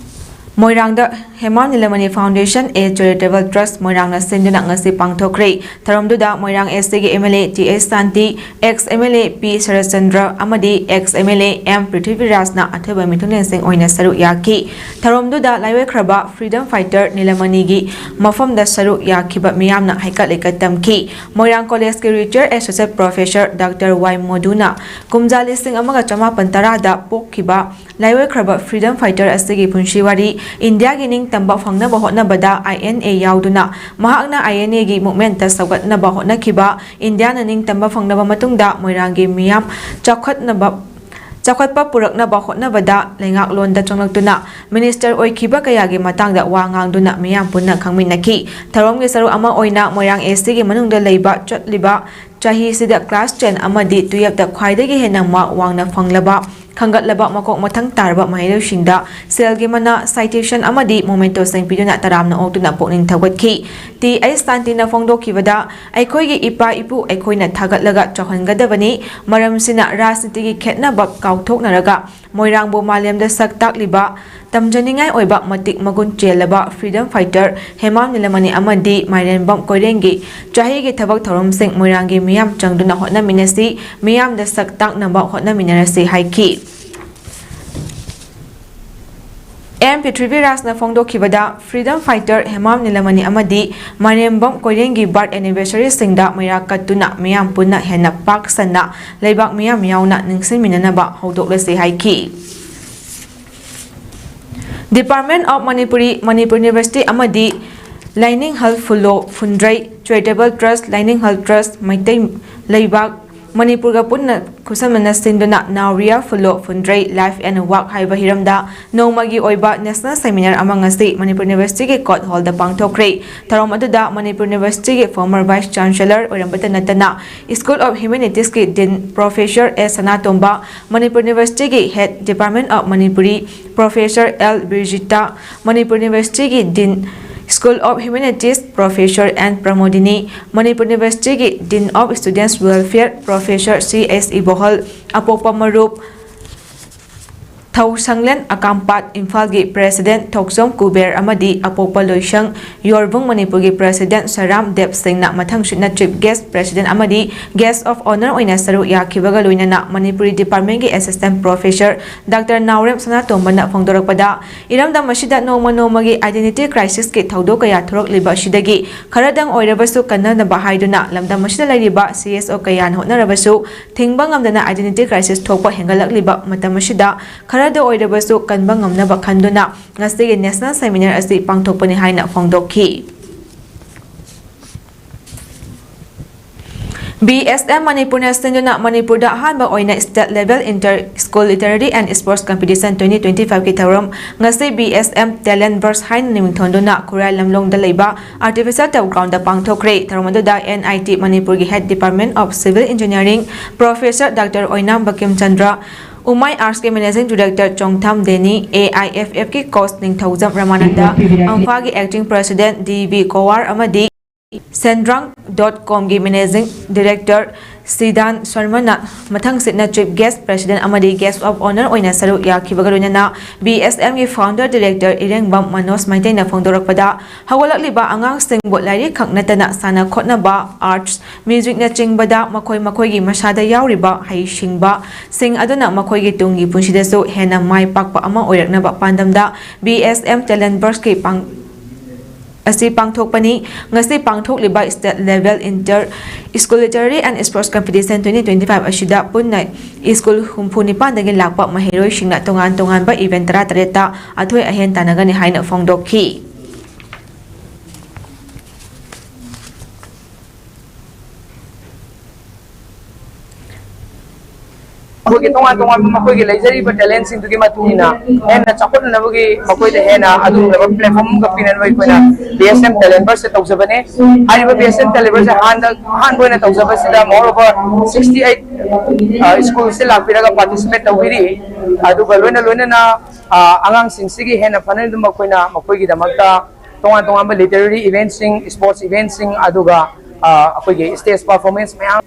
ꯃꯣꯏꯔꯥꯡꯗ Hemam ꯅꯤꯂꯃꯅꯤ Foundation, a charitable trust, ꯃꯣꯏꯔꯥꯡꯅ ꯁꯤꯟꯗꯨꯅ ꯉꯁꯤ ꯄꯥꯡꯊꯣꯛꯈ꯭ꯔꯦ꯫ ꯊꯧꯔꯝꯗꯨꯗ ꯃꯣꯏꯔꯥꯡ AC ꯒꯤ MLA TA ꯁꯥꯟꯇꯤ, ex MLA P ꯁꯔꯠꯆꯟꯗ꯭ꯔ ꯑꯃꯗꯤ ex MLA M ꯄ꯭ꯔꯤꯊꯤꯕꯤꯔꯥꯖꯅ ꯑꯊꯣꯏꯕ ꯃꯤꯊꯨꯡꯂꯦꯟꯁꯤꯡ ꯑꯣꯏꯅ ꯁꯔꯨꯛ ꯌꯥꯈꯤ꯫ ꯊꯧꯔꯝꯗꯨꯗ ꯂꯥꯏꯑꯣꯏꯈ꯭ꯔꯕ ꯐ꯭ꯔꯤꯗꯝ ꯐꯥꯏꯇꯔ ꯅꯤꯂꯃꯅꯤꯒꯤ ꯃꯐꯝꯗ ꯁꯔꯨꯛ ꯌꯥꯈꯤꯕ ꯃꯤꯌꯥꯝꯅ ꯍꯩꯀꯠ ꯂꯩꯀꯠ ꯇꯝꯈꯤ꯫ ꯃꯣꯏꯔꯥꯡ ꯀꯣꯂꯦꯖꯀꯤ ꯔꯤꯆꯥꯔꯗ ꯑꯦꯁꯣꯁꯤꯌꯦꯠ ꯄ꯭ꯔꯣꯐꯦꯁꯔ ꯗꯥꯛꯇꯔ ꯋꯥꯏ ꯃꯣꯗꯨꯅ ꯀꯨꯝꯖꯥ ꯂꯤꯁꯤꯡ ꯑꯃꯒ ꯆꯃꯥꯄꯟ ꯇꯔꯥꯗ ꯄꯣꯛꯈꯤꯕ ꯂꯥꯏꯑꯣꯏꯈ꯭ꯔꯕ ꯐ꯭ꯔꯤꯗꯝ ꯐꯥꯏꯇꯔ ꯑꯁꯤꯒꯤ ꯄꯨꯟꯁꯤ ꯋꯥꯔꯤ, ꯏꯟꯗꯤꯌꯥꯒꯤ ꯅꯤꯡꯇꯝꯕ ꯐꯪꯅꯕ ꯍꯣꯠꯅꯕꯗ INA ꯌꯥꯎꯗꯨꯅ ꯃꯍꯥꯛꯅ INA ꯒꯤ ꯃꯨꯚꯃꯦꯟꯠꯇ ꯁꯧꯒꯠꯅꯕ ꯍꯣꯠꯅꯈꯤꯕ, ꯏꯟꯗꯤꯌꯥꯅ ꯅꯤꯡꯇꯝꯕ ꯐꯪꯅꯕ ꯃꯇꯨꯡꯗ ꯃꯣꯏꯔꯥꯡꯒꯤ ꯃꯤꯌꯥꯝ ꯆꯥꯎꯈꯠꯅꯕ, ꯆꯥꯎꯈꯠꯄ ꯄꯨꯔꯛꯅꯕ ꯍꯣꯠꯅꯕꯗ ꯂꯩꯉꯥꯛꯂꯣꯟꯗ ꯆꯪꯂꯛꯇꯨꯅ ꯃꯤꯅꯤꯁꯇꯔ ꯑꯣꯏꯈꯤꯕ ꯀꯌꯥꯒꯤ ꯃꯇꯥꯡꯗ ꯋꯥ ꯉꯥꯡꯗꯨꯅ ꯃꯤꯌꯥꯝ ꯄꯨꯟꯅ ꯈꯪꯃꯤꯟꯅꯈꯤ꯫ ꯊꯧꯔꯝꯒꯤ ꯁꯔꯨꯛ ꯑꯃ ꯑꯣꯏꯅ ꯃꯣꯏꯔꯥꯡ AC ꯒꯤ ꯃꯅꯨꯡꯗ ꯂꯩꯕ ꯆꯠꯂꯤꯕ ꯆꯍꯤꯁꯤꯗ class ten ꯑꯃꯗꯤ twelve ꯇ ꯈ꯭ꯋꯥꯏꯗꯒꯤ ꯍꯦꯟꯅ mark ꯋꯥꯡꯅ ꯐꯪꯂꯕ, ꯈꯟꯒꯠꯂꯕ ꯃꯀꯣꯛ ꯃꯊꯪ ꯇꯥꯔꯕ ꯃꯍꯩꯔꯣꯏꯁꯤꯡꯗ ꯁꯦꯜꯒꯤ ꯃꯅꯥ, citation ꯑꯃꯗꯤ mementos ꯁꯤꯡ ꯄꯤꯗꯨꯅ ꯇꯔꯥꯝꯅ ꯑꯣꯛꯇꯨꯅ ꯄꯨꯛꯅꯤꯡ ꯊꯧꯒꯠꯈꯤ꯫ TA ꯁꯥꯟꯇꯤꯅ ꯐꯣꯡꯗꯣꯛꯈꯤꯕꯗ, ꯑꯩꯈꯣꯏꯒꯤ ꯏꯄꯥ ꯏꯄꯨ ꯑꯩꯈꯣꯏꯅ ꯊꯥꯒꯠꯂꯒ ꯆꯥꯎꯍꯟꯒꯗꯕꯅꯤ꯫ ꯃꯔꯝꯁꯤꯅ ꯔꯥꯖꯅꯤꯇꯤꯒꯤ ꯈꯦꯠꯅꯕ ꯀꯥꯎꯊꯣꯛꯅꯔꯒ ꯃꯣꯏꯔꯥꯡꯕꯨ ꯃꯥꯂꯦꯝꯗ ꯁꯛ ꯇꯥꯛꯂꯤꯕ, ꯇꯝꯖꯅꯤꯡꯉꯥꯏ ꯑꯣꯏꯕ ꯃꯇꯤꯛ ꯃꯒꯨꯟ ꯆꯦꯜꯂꯕ freedom fighter ꯍꯦꯃꯥꯝ ꯅꯤꯂꯃꯅꯤ ꯑꯃꯗꯤ ꯃꯥꯏꯔꯦꯟꯕꯝ ꯀꯣꯏꯔꯦꯡꯒꯤ ꯆꯍꯤꯒꯤ ꯊꯕꯛ ꯊꯧꯔꯝꯁꯤꯡ ꯃꯣꯏꯔꯥꯡꯒꯤ ꯃꯤꯌꯥꯝ ꯆꯪꯗꯨꯅ ꯍꯣꯠꯅꯃꯤꯟꯅꯁꯤ, ꯃꯤꯌꯥꯝꯗ ꯁꯛ ꯇꯥꯛꯅꯕ ꯍꯣꯠꯅꯃꯤꯟꯅꯔꯁꯤ ꯍꯥꯏꯈꯤ꯫ ꯑꯦꯝ ꯄ꯭ꯔꯤꯊꯤꯕꯤꯔꯥꯖꯅ ꯐꯣꯡꯗꯣꯛꯈꯤꯕꯗ, ꯐ꯭ꯔꯤꯗꯝ ꯐꯥꯏꯇꯔ ꯍꯦꯃꯥꯝ ꯅꯤꯂꯃꯅꯤ ꯑꯃꯗꯤ ꯃꯥꯏꯔꯦꯝꯕꯝ ꯀꯣꯏꯔꯦꯡꯒꯤ ꯕꯥꯔꯠ ꯑꯦꯅꯤꯚꯔꯁꯔꯤꯁꯤꯡꯗ ꯃꯩꯔꯥ ꯀꯠꯇꯨꯅ ꯃꯤꯌꯥꯝ ꯄꯨꯟꯅ ꯍꯦꯟꯅ ꯄꯥꯛ ꯁꯟꯅ ꯂꯩꯕꯥꯛ ꯃꯤꯌꯥꯝ ꯌꯥꯎꯅ ꯅꯤꯡꯁꯤꯡꯃꯤꯟꯅꯅꯕ ꯍꯧꯗꯣꯛꯂꯁꯤ ꯍꯥꯏꯈꯤ꯫ Department of Manipuri, Manipur university ꯑꯃꯗꯤ ꯂꯥꯏꯅꯤꯡꯍꯜ ꯐꯨꯂꯣ ꯐꯨꯟꯗ꯭ꯔꯩ ꯆꯦꯔꯤꯇꯦꯕꯜ ꯇ꯭ꯔꯁ, ꯂꯥꯏꯅꯤꯡꯍꯜ ꯇ꯭ꯔꯁ, ꯃꯩꯇꯩ ꯂꯩꯕꯥꯛ ꯃꯅꯤꯄꯨꯔꯒ ꯄꯨꯟꯅ ꯈꯨꯠꯁꯝꯅꯅ ꯁꯤꯟꯗꯨꯅ ꯅꯥꯎꯔꯤꯌꯥ ꯐꯨꯂꯣ ꯐꯨꯟꯗ꯭ꯔꯩ ꯂꯥꯏꯐ ꯑꯦꯟ ꯋꯥꯛ ꯍꯥꯏꯕ ꯍꯤꯔꯝꯗ ꯅꯣꯡꯃꯒꯤ ꯑꯣꯏꯕ ꯅꯦꯁꯅꯦꯜ ꯁꯦꯃꯤꯅꯥꯔ ꯑꯃ ꯉꯁꯤ ꯃꯅꯤꯄꯨꯔ ꯌꯨꯅꯤꯚꯔꯁꯤꯇꯤꯒꯤ ꯀꯣꯔꯠ ꯍꯣꯜꯗ ꯄꯥꯡꯊꯣꯛꯈ꯭ꯔꯦ꯫ ꯊꯧꯔꯝ ꯑꯗꯨꯗ ꯃꯅꯤꯄꯨꯔ ꯌꯨꯅꯤꯚꯔꯁꯤꯇꯤꯒꯤ ꯐꯣꯔꯃꯔ ꯚꯥꯏꯁ ꯆꯥꯟꯁꯦꯂꯔ ꯑꯣꯏꯔꯝꯕꯇ ꯅꯠꯇꯅ School of Humanities ꯀꯤ ꯗꯤꯟ ꯄ꯭ꯔꯣꯐꯦꯁꯔ ꯑꯦꯁ ꯁꯅꯥꯇꯣꯝꯕ, ꯃꯅꯤꯄꯨꯔ ꯌꯨꯅꯤꯚꯔꯁꯤꯇꯤꯒꯤ head department of Manipuri professor L Birjita, Manipur ꯌꯨꯅꯤꯚꯔꯁꯤꯇꯤꯒꯤ dean School of Humanities professor N Pramodini, Manipur ꯌꯨꯅꯤꯚꯔꯁꯤꯇꯤꯒꯤ dean of students welfare professor C S ꯏꯕꯣꯍꯜ, ꯑꯄꯣꯛꯄ ꯃꯔꯨꯞ ꯊꯧꯁꯪꯂꯦꯟ ꯑꯀꯥꯝꯄꯥꯠ, ꯏꯝꯐꯥꯜꯒꯤ ꯄ꯭ꯔꯦꯁꯤꯗꯦꯟꯠ ꯊꯣꯛꯆꯣꯝ ꯀꯨꯕꯦꯔ ꯑꯃꯗꯤ ꯑꯄꯣꯛꯄ ꯂꯣꯏꯁꯪ ꯌꯣꯔꯕꯨꯡ ꯃꯅꯤꯄꯨꯔꯒꯤ ꯄ꯭ꯔꯦꯁꯤꯗꯦꯟꯠ ꯁꯔꯥꯝ ꯗꯦꯕ ꯁꯤꯡꯅ ꯃꯊꯪꯁꯤꯠꯅ ꯆꯤꯐ ꯒꯦꯁ꯭ꯠ ꯄ꯭ꯔꯦꯁꯤꯗꯦꯟꯠ ꯑꯃꯗꯤ ꯒꯦꯁ꯭ꯠ ꯑꯣꯐ ꯑꯣꯅꯔ ꯑꯣꯏꯅ ꯁꯔꯨꯛ ꯌꯥꯈꯤꯕꯒ ꯂꯣꯏꯅꯅ ꯃꯅꯤꯄꯨꯔꯤ ꯗꯤꯄꯥꯔꯠꯃꯦꯟꯠꯀꯤ ꯑꯦꯁꯤꯁ꯭ꯇꯦꯟꯠ ꯄ꯭ꯔꯣꯐꯦꯁꯔ ꯗꯥꯛꯇꯔ ꯅꯥꯎꯔꯦꯝ ꯁꯅꯥꯇꯣꯝꯕꯅ ꯐꯣꯡꯗꯣꯔꯛꯄꯗ, ꯏꯔꯝꯗꯝ ꯑꯁꯤꯗ ꯅꯣꯡꯃ ꯅꯣꯡꯃꯒꯤ ꯑꯥꯏꯗꯦꯟꯇꯤꯇꯤ ꯀ꯭ꯔꯥꯏꯁꯤꯁꯀꯤ ꯊꯧꯗꯣꯛ ꯀꯌꯥ ꯊꯣꯔꯛꯂꯤꯕ ꯑꯁꯤꯗꯒꯤ ꯈꯔꯗꯪ ꯑꯣꯏꯔꯕꯁꯨ ꯀꯟꯅꯅꯕ ꯍꯥꯏꯗꯨꯅ ꯂꯝꯗꯝ ꯑꯁꯤꯗ ꯂꯩꯔꯤꯕ ꯁꯤ ꯑꯦꯁ ꯑꯣ ꯀꯌꯥꯅ ꯍꯣꯠꯅꯔꯕꯁꯨ ꯊꯤꯡꯕ ꯉꯝꯗꯅ ꯑꯥꯏꯗꯦꯟꯇꯤꯇꯤ ꯀ꯭ꯔꯥꯏꯁꯤꯁ ꯊꯣꯛꯄ ꯍꯦꯟꯒꯠꯂꯛꯂꯤꯕ ꯃꯇꯝ ꯑꯁꯤꯗ ꯈꯔꯗ ꯑꯣꯏꯔꯕꯁꯨ ꯀꯟꯕ ꯉꯝꯅꯕ ꯈꯟꯗꯨꯅ ꯉꯁꯤꯒꯤ ꯅꯦꯁꯅꯦꯜ ꯁꯦꯃꯤꯅꯥꯔ ꯑꯁꯤ ꯄꯥꯡꯊꯣꯛꯄꯅꯤ ꯍꯥꯏꯅ ꯐꯣꯡꯗꯣꯛꯈꯤ꯫ ꯕꯤ ꯑꯦꯁ ꯑꯦꯝ ꯃꯅꯤꯄꯨꯔꯅ ꯁꯤꯟꯗꯨꯅ ꯃꯅꯤꯄꯨꯔꯗ ꯑꯍꯥꯟꯕ ꯑꯣꯏꯅ State Level Inter School Literary and Sports Competition twenty twenty five ꯀꯤ ꯊꯧꯔꯝ ꯉꯁꯤ ꯕꯤ ꯑꯦꯁ ꯑꯦꯝ ꯇꯦꯂꯦꯟꯠ ꯕꯔꯁ ꯍꯥꯏꯅ ꯃꯤꯡꯊꯣꯟꯗꯨꯅ ꯈꯨꯔꯥꯏ ꯂꯝꯂꯣꯡꯗ ꯂꯩꯕ Artificial Turf Ground ꯗ ꯄꯥꯡꯊꯣꯛꯈ꯭ꯔꯦ꯫ ꯊꯧꯔꯝ ꯑꯗꯨꯗ ꯑꯦꯟ ꯑꯥꯏ ꯇꯤ ꯃꯅꯤꯄꯨꯔꯒꯤ head department of civil engineering professor doctor Oinam Bakim Chandra, Umai ꯑꯥꯔꯠꯁꯀꯤ managing director Chongtham Deni, A I F F ꯀꯤ ꯀꯣꯆ ꯅꯤꯡꯊꯧꯖꯝ ꯔꯃꯥꯅꯟꯗ, ꯑꯝꯐꯥꯒꯤ acting president D B Kowar ꯑꯃꯗꯤ ꯁꯦꯟꯗ꯭ꯔꯥꯡ ꯗꯣꯠ ꯀꯣꯝꯒꯤ ꯃꯦꯅꯦꯖꯤꯡ ꯗꯤꯔꯦꯛꯇꯔ ꯁꯤꯗꯥꯟ ꯁꯔꯃꯅ ꯃꯊꯪꯁꯤꯠꯅ Chief Guest, President ꯑꯃꯗꯤ Guest of Honour ꯑꯣꯏꯅ ꯁꯔꯨꯛ ꯌꯥꯈꯤꯕꯒ ꯂꯣꯏꯅꯅ B S M ꯒꯤ Founder Director ꯏꯔꯦꯡꯕꯝ ꯃꯅꯣꯖ ꯃꯩꯇꯩꯅ ꯐꯣꯡꯗꯣꯔꯛꯄꯗ, ꯍꯧꯒꯠꯂꯛꯂꯤꯕ ꯑꯉꯥꯡꯁꯤꯡꯕꯨ ꯂꯥꯏꯔꯤꯛ ꯈꯛ ꯅꯠꯇꯅ ꯁꯥꯟꯅ ꯈꯣꯠꯅꯕ, arts, musicꯅꯆꯤꯡꯕꯗ ꯃꯈꯣꯏ ꯃꯈꯣꯏꯒꯤ ꯃꯁꯥꯗ ꯌꯥꯎꯔꯤꯕ ꯍꯩꯁꯤꯡꯕꯁꯤꯡ ꯑꯗꯨꯅ ꯃꯈꯣꯏꯒꯤ ꯇꯨꯡꯒꯤ ꯄꯨꯟꯁꯤꯗꯁꯨ ꯍꯦꯟꯅ ꯃꯥꯏ ꯄꯥꯛꯄ ꯑꯃ ꯑꯣꯏꯔꯛꯅꯕ ꯄꯥꯟꯗꯝꯗ B S M Talent Burstꯀꯤ ꯄꯥꯡ-, ꯑꯁꯤ ꯄꯥꯡꯊꯣꯛꯄꯅꯤ꯫ ꯉꯁꯤ ꯄꯥꯡꯊꯣꯛꯂꯤꯕ State Level Inter School Literary and Sports Competition twenty twenty-five ꯑꯁꯤꯗ ꯄꯨꯟꯅ school ꯍꯨꯝꯐꯨ ꯅꯤꯄꯥꯟꯗꯒꯤ ꯂꯥꯛꯄ ꯃꯍꯩꯔꯣꯏꯁꯤꯡꯅ ꯇꯣꯉꯥꯟ ꯇꯣꯉꯥꯟꯕ event ꯇꯔꯥꯇꯔꯦꯠꯇ ꯑꯊꯣꯏ ꯑꯍꯦꯟ ꯇꯥꯟꯅꯒꯅꯤ ꯍꯥꯏꯅ ꯐꯣꯡꯗꯣꯛꯈꯤ꯫ ꯑꯩꯈꯣꯏꯒꯤ ꯇꯣꯉꯥꯟ ꯇꯣꯉꯥꯟꯕ ꯃꯈꯣꯏꯒꯤ ꯂꯩꯖꯔꯤꯕ talentꯁꯤꯡꯗꯨꯒꯤ ꯃꯇꯨꯡ ꯏꯟꯅ ꯍꯦꯟꯅ ꯆꯥꯎꯈꯠꯅꯅꯕꯒꯤ ꯃꯈꯣꯏꯗ ꯍꯦꯟꯅ ꯑꯗꯨꯒꯨꯝꯂꯕ platform ꯑꯃꯒ ꯄꯤꯅꯅꯕ ꯑꯩꯈꯣꯏꯅ B S M Talent Burst ꯇꯧꯖꯕꯅꯦ꯫ ꯍꯥꯏꯔꯤꯕ B S M Talent Burst ꯑꯍꯥꯟꯕ, ꯑꯍꯥꯟꯕ ꯑꯣꯏꯅ ꯇꯧꯖꯕꯁꯤꯗ moreover sixty eight schoolꯁꯦ ꯂꯥꯛꯄꯤꯔꯒ participate ꯇꯧꯕꯤꯔꯤ꯫ ꯑꯗꯨꯒ ꯂꯣꯏꯅ ꯂꯣꯏꯅꯅ, ꯑ, ꯑꯉꯥꯡꯁꯤꯡꯁꯤꯒꯤ ꯍꯦꯟꯅ ꯐꯅꯅꯕ ꯑꯩꯈꯣꯏꯅ ꯃꯈꯣꯏꯒꯤꯗꯃꯛꯇ ꯇꯣꯉꯥꯟ ꯇꯣꯉꯥꯟꯕ literary eventꯁꯤꯡ, sports eventꯁꯤꯡ, ꯑꯗꯨꯒ, ꯑ, ꯑꯩꯈꯣꯏꯒꯤ stage performance ꯃꯌꯥꯝ꯫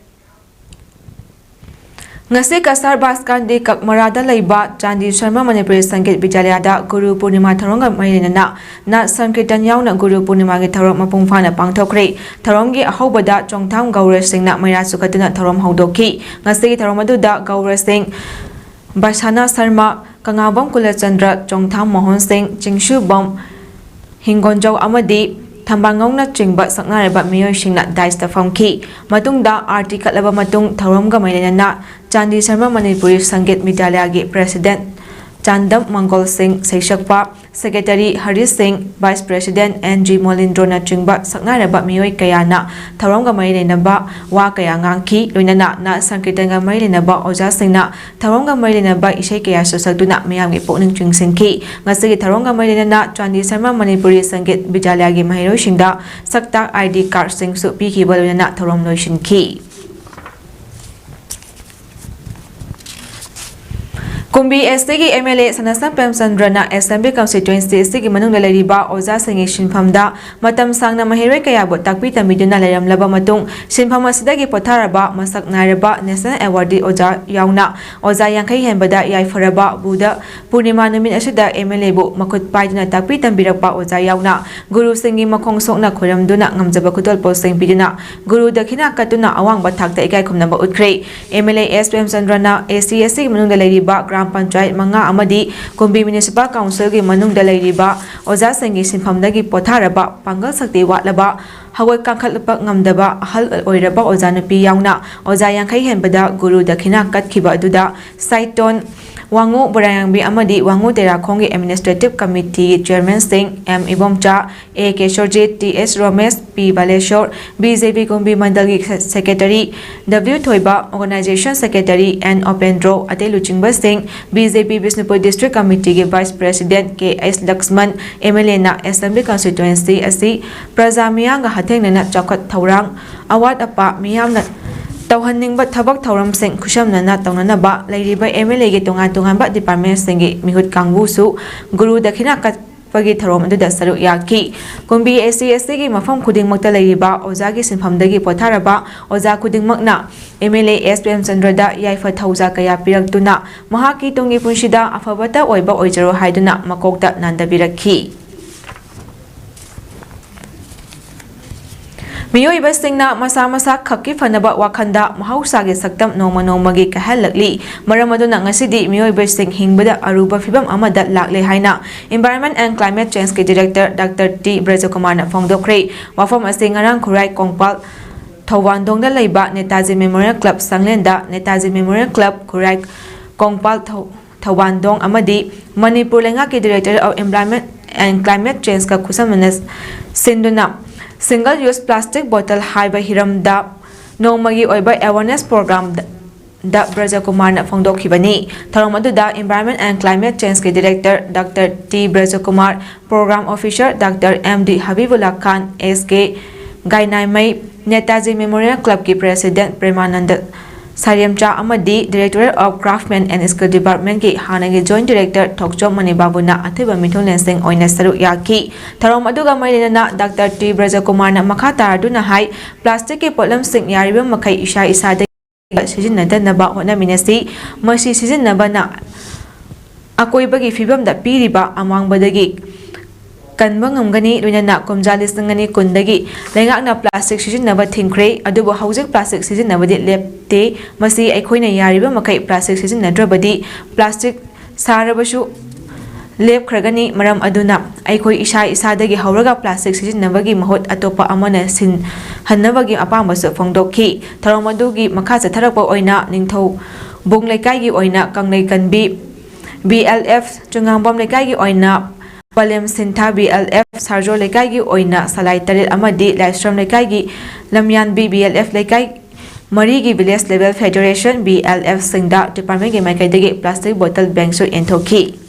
ꯉꯁꯤ ꯀꯁꯥꯔ ꯕꯥꯁꯀꯥꯟꯗꯤ ꯀꯛꯃꯔꯥꯗ ꯂꯩꯕ ꯆꯥꯟꯗꯤ ꯁꯔꯃ ꯃꯅꯤꯄꯨꯔꯤ ꯁꯪꯒꯤꯠ ꯕꯤꯗ꯭ꯌꯥꯂꯌꯥꯗ ꯒꯨꯔꯨ ꯄꯨꯔꯅꯤꯃꯥ ꯊꯧꯔꯝꯒ ꯃꯔꯤ ꯂꯩꯅꯅ ꯅꯥꯠ ꯁꯪꯀꯤꯔꯇꯟ ꯌꯥꯎꯅ ꯒꯨꯔꯨ ꯄꯨꯔꯅꯤꯃꯥꯒꯤ ꯊꯧꯔꯝ ꯃꯄꯨꯡ ꯐꯥꯅ ꯄꯥꯡꯊꯣꯛꯈ꯭ꯔꯦ꯫ ꯊꯧꯔꯝꯒꯤ ꯑꯍꯧꯕꯗ ꯆꯣꯡꯊꯥꯝ ꯒꯧꯔꯁꯤꯡꯅ ꯃꯩꯔꯥ ꯆꯨꯈꯠꯇꯨꯅ ꯊꯧꯔꯝ ꯍꯧꯗꯣꯛꯈꯤ꯫ ꯉꯁꯤꯒꯤ ꯊꯧꯔꯝ ꯑꯗꯨꯗ ꯒꯧꯔꯁꯤꯡ ꯕꯁꯥꯅꯥ ꯁꯔꯃ, ꯀꯪꯂꯥꯕꯝ ꯀꯨꯂꯆꯟꯗ꯭ꯔ, ꯆꯣꯡꯊꯥꯝ ꯃꯣꯍꯟ ꯁꯤꯡ, ꯆꯤꯡꯁꯨꯕꯝ ꯍꯤꯡꯒꯣꯟꯖꯧ ꯑꯃꯗꯤ ꯊꯝꯕꯥꯉꯧꯅꯆꯤꯡꯕ ꯁꯛꯅꯥꯏꯔꯕ ꯃꯤꯑꯣꯏꯁꯤꯡꯅ dais ꯇ ꯐꯝꯈꯤ꯫ ꯃꯇꯨꯡꯗ ꯑꯥꯔꯇꯤ ꯀꯠꯂꯕ ꯃꯇꯨꯡ ꯊꯧꯔꯝꯒ ꯃꯔꯤ ꯂꯩꯅꯅ ꯆꯥꯟꯗꯤ ꯁꯔꯃ ꯃꯅꯤꯄꯨꯔꯤ ꯁꯪꯒꯤꯠ ꯕꯤꯗ꯭ꯌꯥꯂꯌꯥꯒꯤ President ꯆꯥꯟꯗꯝ ꯃꯪꯒꯣꯜ ꯁꯤꯡ, ꯁꯩꯁꯛꯄ Secretary ꯍꯔꯤꯁ ꯁꯤꯡ, Vice President N G ꯃꯣꯂꯤꯟꯗ꯭ꯔꯣꯅꯆꯤꯡꯕ ꯁꯛꯅꯥꯏꯔꯕ ꯃꯤꯑꯣꯏ ꯀꯌꯥꯅ ꯊꯧꯔꯝꯒ ꯃꯔꯤ ꯂꯩꯅꯕ ꯋꯥ ꯀꯌꯥ ꯉꯥꯡꯈꯤ꯫ ꯂꯣꯏꯅꯅ ꯅꯥꯠ ꯁꯪꯀꯤꯔꯇꯟꯒ ꯃꯔꯤ ꯂꯩꯅꯕ ꯑꯣꯖꯥꯁꯤꯡꯅ ꯊꯧꯔꯝꯒ ꯃꯔꯤ ꯂꯩꯅꯕ ꯏꯁꯩ ꯀꯌꯥꯁꯨ ꯁꯛꯇꯨꯅ ꯃꯤꯌꯥꯝꯒꯤ ꯄꯨꯛꯅꯤꯡ ꯆꯤꯡꯁꯤꯟꯈꯤ꯫ ꯉꯁꯤꯒꯤ ꯊꯧꯔꯝꯒ ꯃꯔꯤ ꯂꯩꯅꯅ ꯆꯥꯟꯗꯤ ꯁꯔꯃ ꯃꯅꯤꯄꯨꯔꯤ ꯁꯪꯒꯤꯠ ꯕꯤꯗ꯭ꯌꯥꯂꯌꯥꯒꯤ ꯃꯍꯩꯔꯣꯏꯁꯤꯡꯗ ꯁꯛꯇꯥꯛ I D card ꯁꯤꯡꯁꯨ ꯄꯤꯈꯤꯕ ꯂꯣꯏꯅꯅ ꯊꯧꯔꯝ ꯂꯣꯏꯁꯤꯟꯈꯤ꯫ ꯀꯨꯝꯕꯤ ꯑꯦꯁ ꯇꯤꯒꯤ M L A ꯁꯅꯥꯁꯝ ꯄ꯭ꯔꯦꯝꯆꯟꯗ꯭ꯔꯅ assembly constituency ꯑꯁꯤꯒꯤ ꯃꯅꯨꯡꯗ ꯂꯩꯔꯤꯕ ꯑꯣꯖꯥꯁꯤꯡꯒꯤ ꯁꯤꯟꯐꯝꯗ ꯃꯇꯝ ꯁꯥꯡꯅ ꯃꯍꯩꯔꯣꯏ ꯀꯌꯥꯕꯨ ꯇꯥꯛꯄꯤ ꯇꯝꯕꯤꯗꯨꯅ ꯂꯩꯔꯝꯂꯕ ꯃꯇꯨꯡ, ꯁꯤꯟꯐꯝ ꯑꯁꯤꯗꯒꯤ ꯄꯣꯊꯥꯔꯕ ꯃꯁꯛ ꯅꯥꯏꯔꯕ ꯅꯦꯁꯅꯦꯜ ꯑꯦꯋꯥꯔꯗꯤ ꯑꯣꯖꯥ ꯌꯥꯎꯅ ꯑꯣꯖꯥ ꯌꯥꯡꯈꯩ ꯍꯦꯟꯕꯗ ꯌꯥꯏꯐꯔꯕ ꯕꯨꯙ ꯄꯨꯔꯅꯤꯃꯥ ꯅꯨꯃꯤꯠ ꯑꯁꯤꯗ ꯑꯦꯝ ꯑꯦꯜ ꯑꯦꯕꯨ ꯃꯈꯨꯠ ꯄꯥꯏꯗꯨꯅ ꯇꯥꯛꯄꯤ ꯇꯝꯕꯤꯔꯛꯄ ꯑꯣꯖꯥ ꯌꯥꯎꯅ ꯒꯨꯔꯨꯁꯤꯡꯒꯤ ꯃꯈꯣꯡ ꯁꯣꯛꯅ ꯈꯣꯏꯔꯝꯗꯨꯅ ꯉꯝꯖꯕ ꯈꯨꯗꯣꯜꯄꯣꯠꯁꯤꯡ ꯄꯤꯗꯨꯅ ꯒꯨꯔꯨ ꯗꯈꯤꯅꯥ ꯀꯠꯇꯨꯅ ꯑꯋꯥꯡꯕ ꯊꯥꯛꯇ ꯏꯀꯥꯏ ꯈꯨꯝꯅꯕ ꯎꯠꯈ꯭ꯔꯦ꯫ M L A S ꯄ꯭ꯔꯦꯝꯆꯟꯗ꯭ꯔꯅ S C S ꯇꯤꯒꯤ ꯃꯅꯨꯡꯗ ꯂꯩꯔꯤꯕ ꯒ꯭ꯔꯥꯝ ꯄꯟꯆꯥꯌꯠ ꯃꯉꯥ ꯑꯃꯗꯤ ꯀꯨꯝꯕꯤ ꯃ꯭ꯌꯨꯅꯤꯁꯤꯄꯥꯜ ꯀꯥꯎꯟꯁꯤꯜꯒꯤ ꯃꯅꯨꯡꯗ ꯂꯩꯔꯤꯕ ꯑꯣꯖꯥꯁꯤꯡꯒꯤ ꯁꯤꯟꯐꯝꯗꯒꯤ ꯄꯣꯊꯥꯔꯕ, ꯄꯥꯡꯒꯜ ꯁꯛꯇꯤ ꯋꯥꯠꯂꯕ, ꯍꯧꯒꯠ ꯀꯥꯡꯈꯠꯂꯛꯄ ꯉꯝꯗꯕ ꯑꯍꯜ ꯑꯣꯏꯔꯕ ꯑꯣꯖꯥ ꯅꯨꯄꯤ ꯌꯥꯎꯅ ꯑꯣꯖꯥ ꯌꯥꯡꯈꯩ ꯍꯦꯟꯕꯗ ꯒꯨꯔꯨ ꯗꯈꯤꯅꯥ ꯀꯠꯈꯤꯕ ꯑꯗꯨꯗ ꯁꯥꯏꯇꯣꯟ ꯋꯥꯉꯨ ꯕꯣꯔꯥꯌꯥꯡꯕꯤ ꯑꯃꯗꯤ ꯋꯥꯉꯨ ꯇꯦꯔꯥꯈꯣꯡꯒꯤ ꯑꯦꯗꯃꯤꯅꯤꯁꯇ꯭ꯔꯦꯇꯤꯚ ꯀꯃꯤꯇꯤꯒꯤ ꯆꯤꯌꯔꯃꯦꯟꯁꯤꯡ M Ibomcha, A Kesorjit, T S Romesh, P Baleshor, B J P Kumbi ꯃꯟꯗꯜꯒꯤ ꯁꯦ-, secretary W Thoiba, organisation secretary N Opendro, ꯑꯇꯩ ꯂꯨꯆꯤꯡꯕꯁꯤꯡ, B J P Bishnupur district ꯀꯃꯤꯇꯤꯒꯤ vice president K H Laxman, M L ꯑꯦꯅ ꯑꯦꯁꯦꯝꯕ꯭ꯂꯤ ꯀꯟꯁꯇꯤꯇ꯭ꯋꯦꯟꯁꯤ ꯑꯁꯤ ꯄ꯭ꯔꯖꯥ ꯃꯤꯌꯥꯝꯒ ꯍꯛꯊꯦꯡꯅꯅ ꯆꯥꯎꯈꯠ ꯊꯧꯔꯥꯡ, ꯑꯋꯥꯠ ꯑꯄꯥ ꯃꯤꯌꯥꯝꯅ ꯇꯧꯍꯟꯅꯤꯡꯕ ꯊꯕꯛ ꯊꯧꯔꯝꯁꯤꯡ ꯈꯨꯠꯁꯝꯅꯅ ꯇꯧꯅꯅꯕ ꯂꯩꯔꯤꯕ ꯑꯦꯝ ꯑꯦꯜ ꯑꯦꯒꯤ ꯇꯣꯉꯥꯟ ꯇꯣꯉꯥꯟꯕ ꯗꯤꯄꯥꯔꯠꯃꯦꯟꯠꯁꯤꯡꯒꯤ ꯃꯤꯍꯨꯠ ꯀꯥꯡꯕꯨꯁꯨ ꯒꯨꯔꯨ ꯗꯈꯤꯅꯥ ꯀꯠꯄꯒꯤ ꯊꯧꯔꯝ ꯑꯗꯨꯗ ꯁꯔꯨꯛ ꯌꯥꯈꯤ꯫ ꯀꯨꯝꯕꯤ ꯑꯦꯁ ꯁꯤ ꯑꯦꯁ ꯇꯤꯒꯤ ꯃꯐꯝ ꯈꯨꯗꯤꯡꯃꯛꯇ ꯂꯩꯔꯤꯕ ꯑꯣꯖꯥꯒꯤ ꯁꯤꯟꯐꯝꯗꯒꯤ ꯄꯣꯊꯥꯔꯕ ꯑꯣꯖꯥ ꯈꯨꯗꯤꯡꯃꯛꯅ ꯑꯦꯝ ꯑꯦꯜ ꯑꯦ ꯑꯦꯁ ꯄ꯭ꯔꯦꯝꯆꯟꯗ꯭ꯔꯗ ꯌꯥꯏꯐ ꯊꯧꯖꯥꯜ ꯀꯌꯥ ꯄꯤꯔꯛꯇꯨꯅ ꯃꯍꯥꯛꯀꯤ ꯇꯨꯡꯒꯤ ꯄꯨꯟꯁꯤꯗ ꯑꯐꯕꯇ ꯑꯣꯏꯕ ꯑꯣꯏꯖꯔꯣ ꯍꯥꯏꯗꯨꯅ ꯃꯀꯣꯛꯇ ꯅꯥꯟꯗꯕꯤꯔꯛꯈꯤ꯫ ꯃꯤꯑꯣꯏꯕꯁꯤꯡꯅ ꯃꯁꯥ ꯃꯁꯥ ꯈꯛꯀꯤ ꯐꯅꯕ ꯋꯥꯈꯜꯗ ꯃꯍꯧꯁꯥꯒꯤ ꯁꯛꯇꯝ ꯅꯣꯡꯃ ꯅꯣꯡꯃꯒꯤ ꯀꯥꯏꯍꯜꯂꯛꯂꯤ꯫ ꯃꯔꯝ ꯑꯗꯨꯅ ꯉꯁꯤꯗꯤ ꯃꯤꯑꯣꯏꯕꯁꯤꯡ ꯍꯤꯡꯕꯗ ꯑꯔꯨꯕ ꯐꯤꯕꯝ ꯑꯃꯗ ꯂꯥꯛꯂꯦ ꯍꯥꯏꯅ Environment and Climate Change ꯀꯤ ꯗꯤꯔꯦꯛꯇꯔ ꯗꯥꯛꯇꯔ ꯇꯤ ꯕ꯭ꯔꯖꯀꯨꯃꯥꯔꯅ ꯐꯣꯡꯗꯣꯛꯈ꯭ꯔꯦ꯫ ꯋꯥꯐꯝ ꯑꯁꯤ ꯉꯔꯥꯡ ꯈꯨꯔꯥꯏ ꯀꯣꯡꯄꯥꯜ ꯊꯧꯕꯥꯟꯗꯣꯡꯗ ꯂꯩꯕ ꯅꯦꯇꯥꯖꯤ ꯃꯦꯃꯣꯔꯤꯌꯦꯜ ꯀ꯭ꯂꯕ ꯁꯪꯂꯦꯟꯗ ꯅꯦꯇꯥꯖꯤ ꯃꯦꯃꯣꯔꯤꯌꯦꯜ ꯀ꯭ꯂꯕ ꯈꯨꯔꯥꯏ ꯀꯣꯡꯄꯥꯜ ꯊꯧ-, ꯊꯧꯕꯥꯟꯗꯣꯡ ꯑꯃꯗꯤ ꯃꯅꯤꯄꯨꯔ ꯂꯩꯉꯥꯛꯀꯤ Directorate of Environment and Climate Change ꯀ ꯈꯨꯠꯁꯝꯅꯅ ꯁꯤꯟꯗꯨꯅ Single Use Plastic Bottle ꯍꯥꯏꯕ ꯍꯤꯔꯝꯗ ꯅꯣꯡꯃꯒꯤ ꯑꯣꯏꯕ awareness program ꯗ ꯕ꯭ꯔꯖꯀꯨꯃꯥꯔꯅ ꯐꯣꯡꯗꯣꯛꯈꯤꯕꯅꯤ꯫ ꯊꯧꯔꯝ ꯑꯗꯨꯗ Environment and Climate Change ꯀꯤ Director doctor T Brajakumar, Program Officer doctor M D Habibulla Khan, S K Gainaimei, Netaji memorial ꯀ꯭ꯂꯕꯀꯤ President ꯄ꯭ꯔꯦꯃꯥꯅꯟꯗ ꯁꯥꯏꯔꯦꯝꯆꯥ ꯑꯃꯗꯤ Directorate of Craftsmen and Skill Departmentꯀꯤ ꯍꯥꯟꯅꯒꯤ Joint Director ꯊꯣꯛꯆꯣꯝ ꯃꯅꯤꯕꯥꯕꯨꯅ ꯑꯊꯣꯏꯕ ꯃꯤꯊꯨꯡꯂꯦꯟꯁꯤꯡ ꯑꯣꯏꯅ ꯁꯔꯨꯛ ꯌꯥꯈꯤ꯫ ꯊꯧꯔꯝ ꯑꯗꯨꯒ ꯃꯔꯤ ꯂꯩꯅꯅ ꯗꯥꯛꯇꯔ ꯇꯤ ꯕ꯭ꯔꯖꯀꯨꯃꯥꯔꯅ ꯃꯈꯥ ꯇꯥꯔꯗꯨꯅ ꯍꯥꯏ, ꯄ꯭ꯂꯥꯁꯇꯤꯛꯀꯤ ꯄꯣꯠꯂꯝꯁꯤꯡ ꯌꯥꯔꯤꯕ ꯃꯈꯩ ꯏꯁꯥ ꯏꯁꯥꯗꯒꯤ ꯁꯤꯖꯤꯟꯅꯗꯅꯕ ꯍꯣꯠꯅꯃꯤꯟꯅꯁꯤ꯫ ꯃꯁꯤ ꯁꯤꯖꯤꯟꯅꯕꯅ ꯑꯀꯣꯏꯕꯒꯤ ꯐꯤꯕꯝꯗ ꯄꯤꯔꯤꯕ ꯑꯃꯥꯡꯕꯗꯒꯤ ꯀꯟꯕ ꯉꯝꯒꯅꯤ꯫ ꯂꯣꯏꯅꯅ ꯀꯨꯝꯖꯥ ꯂꯤꯁꯤꯡ ꯑꯅꯤ ꯀꯨꯟꯗꯒꯤ ꯂꯩꯉꯥꯛꯅ ꯄ꯭ꯂꯥꯁꯇꯤꯛ ꯁꯤꯖꯤꯟꯅꯕ ꯊꯤꯡꯈ꯭ꯔꯦ, ꯑꯗꯨꯕꯨ ꯍꯧꯖꯤꯛ ꯄ꯭ꯂꯥꯁꯇꯤꯛ ꯁꯤꯖꯤꯟꯅꯕꯗꯤ ꯂꯦꯞꯇꯦ꯫ ꯃꯁꯤ ꯑꯩꯈꯣꯏꯅ ꯌꯥꯔꯤꯕ ꯃꯈꯩ ꯄ꯭ꯂꯥꯁꯇꯤꯛ ꯁꯤꯖꯤꯟꯅꯗ꯭ꯔꯕꯗꯤ ꯄ꯭ꯂꯥꯁꯇꯤꯛ ꯁꯥꯔꯕꯁꯨ ꯂꯦꯞꯈ꯭ꯔꯒꯅꯤ꯫ ꯃꯔꯝ ꯑꯗꯨꯅ ꯑꯩꯈꯣꯏ ꯏꯁꯥ ꯏꯁꯥꯗꯒꯤ ꯍꯧꯔꯒ ꯄ꯭ꯂꯥꯁꯇꯤꯛ ꯁꯤꯖꯤꯟꯅꯕꯒꯤ ꯃꯍꯨꯠ ꯑꯇꯣꯞꯄ ꯑꯃꯅ ꯁꯤꯟꯍꯟꯅꯕꯒꯤ ꯑꯄꯥꯝꯕꯁꯨ ꯐꯣꯡꯗꯣꯛꯈꯤ꯫ ꯊꯧꯔꯝ ꯑꯗꯨꯒꯤ ꯃꯈꯥ ꯆꯠꯊꯔꯛꯄ ꯑꯣꯏꯅ ꯅꯤꯡꯊꯧꯕꯨꯡ ꯂꯩꯀꯥꯏꯒꯤ ꯑꯣꯏꯅ ꯀꯪꯂꯩꯀꯟꯕꯤ B L F, ꯆꯨꯉꯥꯡꯕꯝ ꯂꯩꯀꯥꯏꯒꯤ ꯑꯣꯏꯅ ꯄꯂꯦꯝ ꯁꯤꯟꯊꯥ B L F, ꯁꯥꯔꯖꯣ ꯂꯩꯀꯥꯏꯒꯤ ꯑꯣꯏꯅ ꯁꯂꯥꯏ ꯇꯔꯦꯠ ꯑꯃꯗꯤ ꯂꯥꯏꯁ꯭ꯔꯝ ꯂꯩꯀꯥꯏꯒꯤ ꯂꯝꯌꯥꯟꯕꯤ B L F ꯂꯩꯀꯥꯏ ꯃꯔꯤꯒꯤ Village Level Federation, B L F, ꯁꯤꯡꯗ departmentꯀꯤ ꯃꯥꯏꯀꯩꯗꯒꯤ plastic bottle bankꯁꯨ ꯌꯦꯟꯊꯣꯛꯈꯤ꯫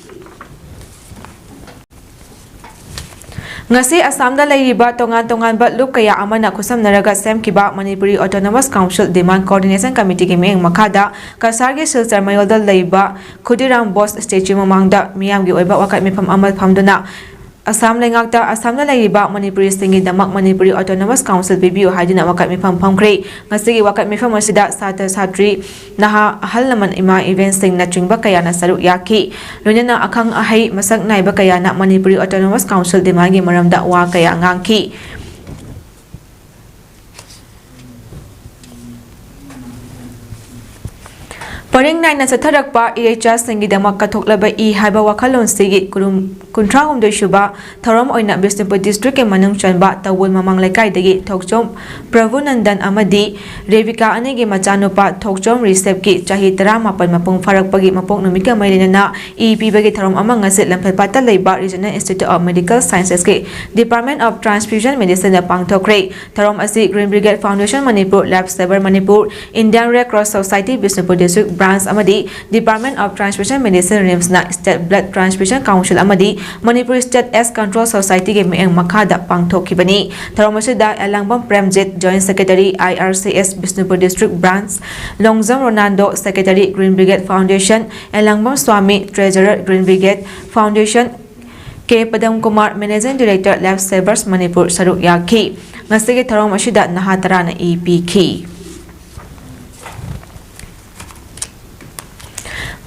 ꯉꯁꯤ ꯑꯁꯥꯝꯗ ꯂꯩꯔꯤꯕ ꯇꯣꯉꯥꯟ ꯇꯣꯉꯥꯟꯕ ꯂꯨꯞ ꯀꯌꯥ ꯑꯃꯅ ꯈꯨꯠꯁꯝꯅꯔꯒ ꯁꯦꯝꯈꯤꯕ Manipuri Autonomous Council Demand Coordination Committeeꯒꯤ ꯃꯤꯠꯌꯦꯡ ꯃꯈꯥꯗ ꯀꯁꯥꯔꯒꯤ ꯁꯤꯜꯆꯔ ꯃꯌꯣꯜꯗ ꯂꯩꯕ ꯈꯨꯗꯤꯔꯥꯝ ꯕꯣꯁ statue ꯃꯃꯥꯡꯗ ꯃꯤꯌꯥꯝꯒꯤ ꯑꯣꯏꯕ ꯋꯥꯀꯠ ꯃꯤꯐꯝ ꯑꯃ ꯐꯝꯗꯨꯅ ꯑꯁꯥꯝ ꯂꯩꯉꯥꯛꯇ ꯑꯁꯥꯝꯗ ꯂꯩꯔꯤꯕ ꯃꯅꯤꯄꯨꯔꯤꯁꯤꯡꯒꯤꯗꯃꯛ ꯃꯅꯤꯄꯨꯔꯤ Autonomous Council ꯄꯤꯕꯤꯌꯨ ꯍꯥꯏꯗꯨꯅ ꯋꯥꯀꯠ ꯃꯤꯐꯝ ꯐꯝꯈ꯭ꯔꯦ꯫ ꯉꯁꯤꯒꯤ ꯋꯥꯀꯠ ꯃꯤꯐꯝ ꯑꯁꯤꯗ ꯁꯥꯇ꯭ꯔ, ꯁꯥꯇ꯭ꯔꯤ, ꯅꯍꯥ, ꯑꯍꯜ ꯂꯃꯟ, ꯏꯃꯥ ꯏꯕꯦꯟꯁꯤꯡꯅꯆꯤꯡꯕ ꯀꯌꯥꯅ ꯁꯔꯨꯛ ꯌꯥꯈꯤ꯫ ꯂꯣꯏꯅꯅ ꯑꯈꯪ ꯑꯍꯩ ꯃꯁꯛ ꯅꯥꯏꯕ ꯀꯌꯥꯅ ꯃꯅꯤꯄꯨꯔꯤ Autonomous Council demandꯒꯤ ꯃꯔꯝꯗ ꯋꯥ ꯀꯌꯥ ꯉꯥꯡꯈꯤ꯫ ꯄꯔꯤꯡ ꯅꯥꯏꯅ ꯆꯠꯊꯔꯛꯄ ꯏꯔꯩꯆꯥꯁꯤꯡꯒꯤꯗꯃꯛ ꯀꯠꯊꯣꯛꯂꯕ ꯏ ꯍꯥꯏꯕ ꯋꯥꯈꯜꯂꯣꯟꯁꯤꯒꯤ ꯀꯨꯟꯊ꯭ꯔꯥ ꯍꯨꯝꯗꯣꯏ ꯁꯨꯕ ꯊꯧꯔꯝ ꯑꯣꯏꯅ ꯕꯤꯁꯅꯨꯄꯨꯔ districtꯀꯤ ꯃꯅꯨꯡ ꯆꯟꯕ ꯇꯧꯕꯨꯜ ꯃꯃꯥꯡ ꯂꯩꯀꯥꯏꯗꯒꯤ ꯊꯣꯛꯆꯣꯝ ꯄ꯭ꯔꯚꯨꯅꯟꯗꯟ ꯑꯃꯗꯤ ꯔꯦꯕꯤꯀꯥ ꯑꯅꯤꯒꯤ ꯃꯆꯥꯅꯨꯄꯥ ꯊꯣꯛꯆꯣꯝ ꯔꯤꯁꯦꯞꯀꯤ ꯆꯍꯤ ꯇꯔꯥꯃꯥꯄꯟ ꯃꯄꯨꯡ ꯐꯥꯔꯛꯄꯒꯤ ꯃꯄꯣꯛ ꯅꯨꯃꯤꯠꯀ ꯃꯔꯤ ꯂꯩꯅꯅ ꯏ ꯄꯤꯕꯒꯤ ꯊꯧꯔꯝ ꯑꯃ ꯉꯁꯤ ꯂꯝꯐꯦꯜꯄꯥꯠꯇ ꯂꯩꯕ Regional Institute of Medical Sciencesꯀꯤ Department of Transfusion Medicineꯗ ꯄꯥꯡꯊꯣꯛꯈ꯭ꯔꯦ꯫ ꯊꯧꯔꯝ ꯑꯁꯤ Green Brigade Foundation Manipur, Life Saver Manipur, Indian Red Cross Society Bishnupur district branch Branch ꯑꯃꯗꯤ Department of Transfusion Medicine, RIMSꯅ State Blood Transfusion Council ꯑꯃꯗꯤ Manipur State AIDS Control Societyꯒꯤ ꯃꯤꯠꯌꯦꯡ ꯃꯈꯥꯗ ꯄꯥꯡꯊꯣꯛꯈꯤꯕꯅꯤ꯫ ꯊꯧꯔꯝ ꯑꯁꯤꯗ Elangbam Premjit, Joint Secretary, IRCS Bishnupur District Branch, Longjam Ronaldo, Secretary, Green Brigade Foundation, Elangbam Swami, Treasurer, Green Brigade Foundation, K Padam Kumar, Managing Director, Life Savers Manipur, ꯁꯔꯨꯛ ꯌꯥꯈꯤ꯫ ꯉꯁꯤꯒꯤ ꯊꯧꯔꯝ ꯑꯁꯤꯗ ꯅꯍꯥ ꯇꯔꯥꯅ ꯏ ꯄꯤꯈꯤ꯫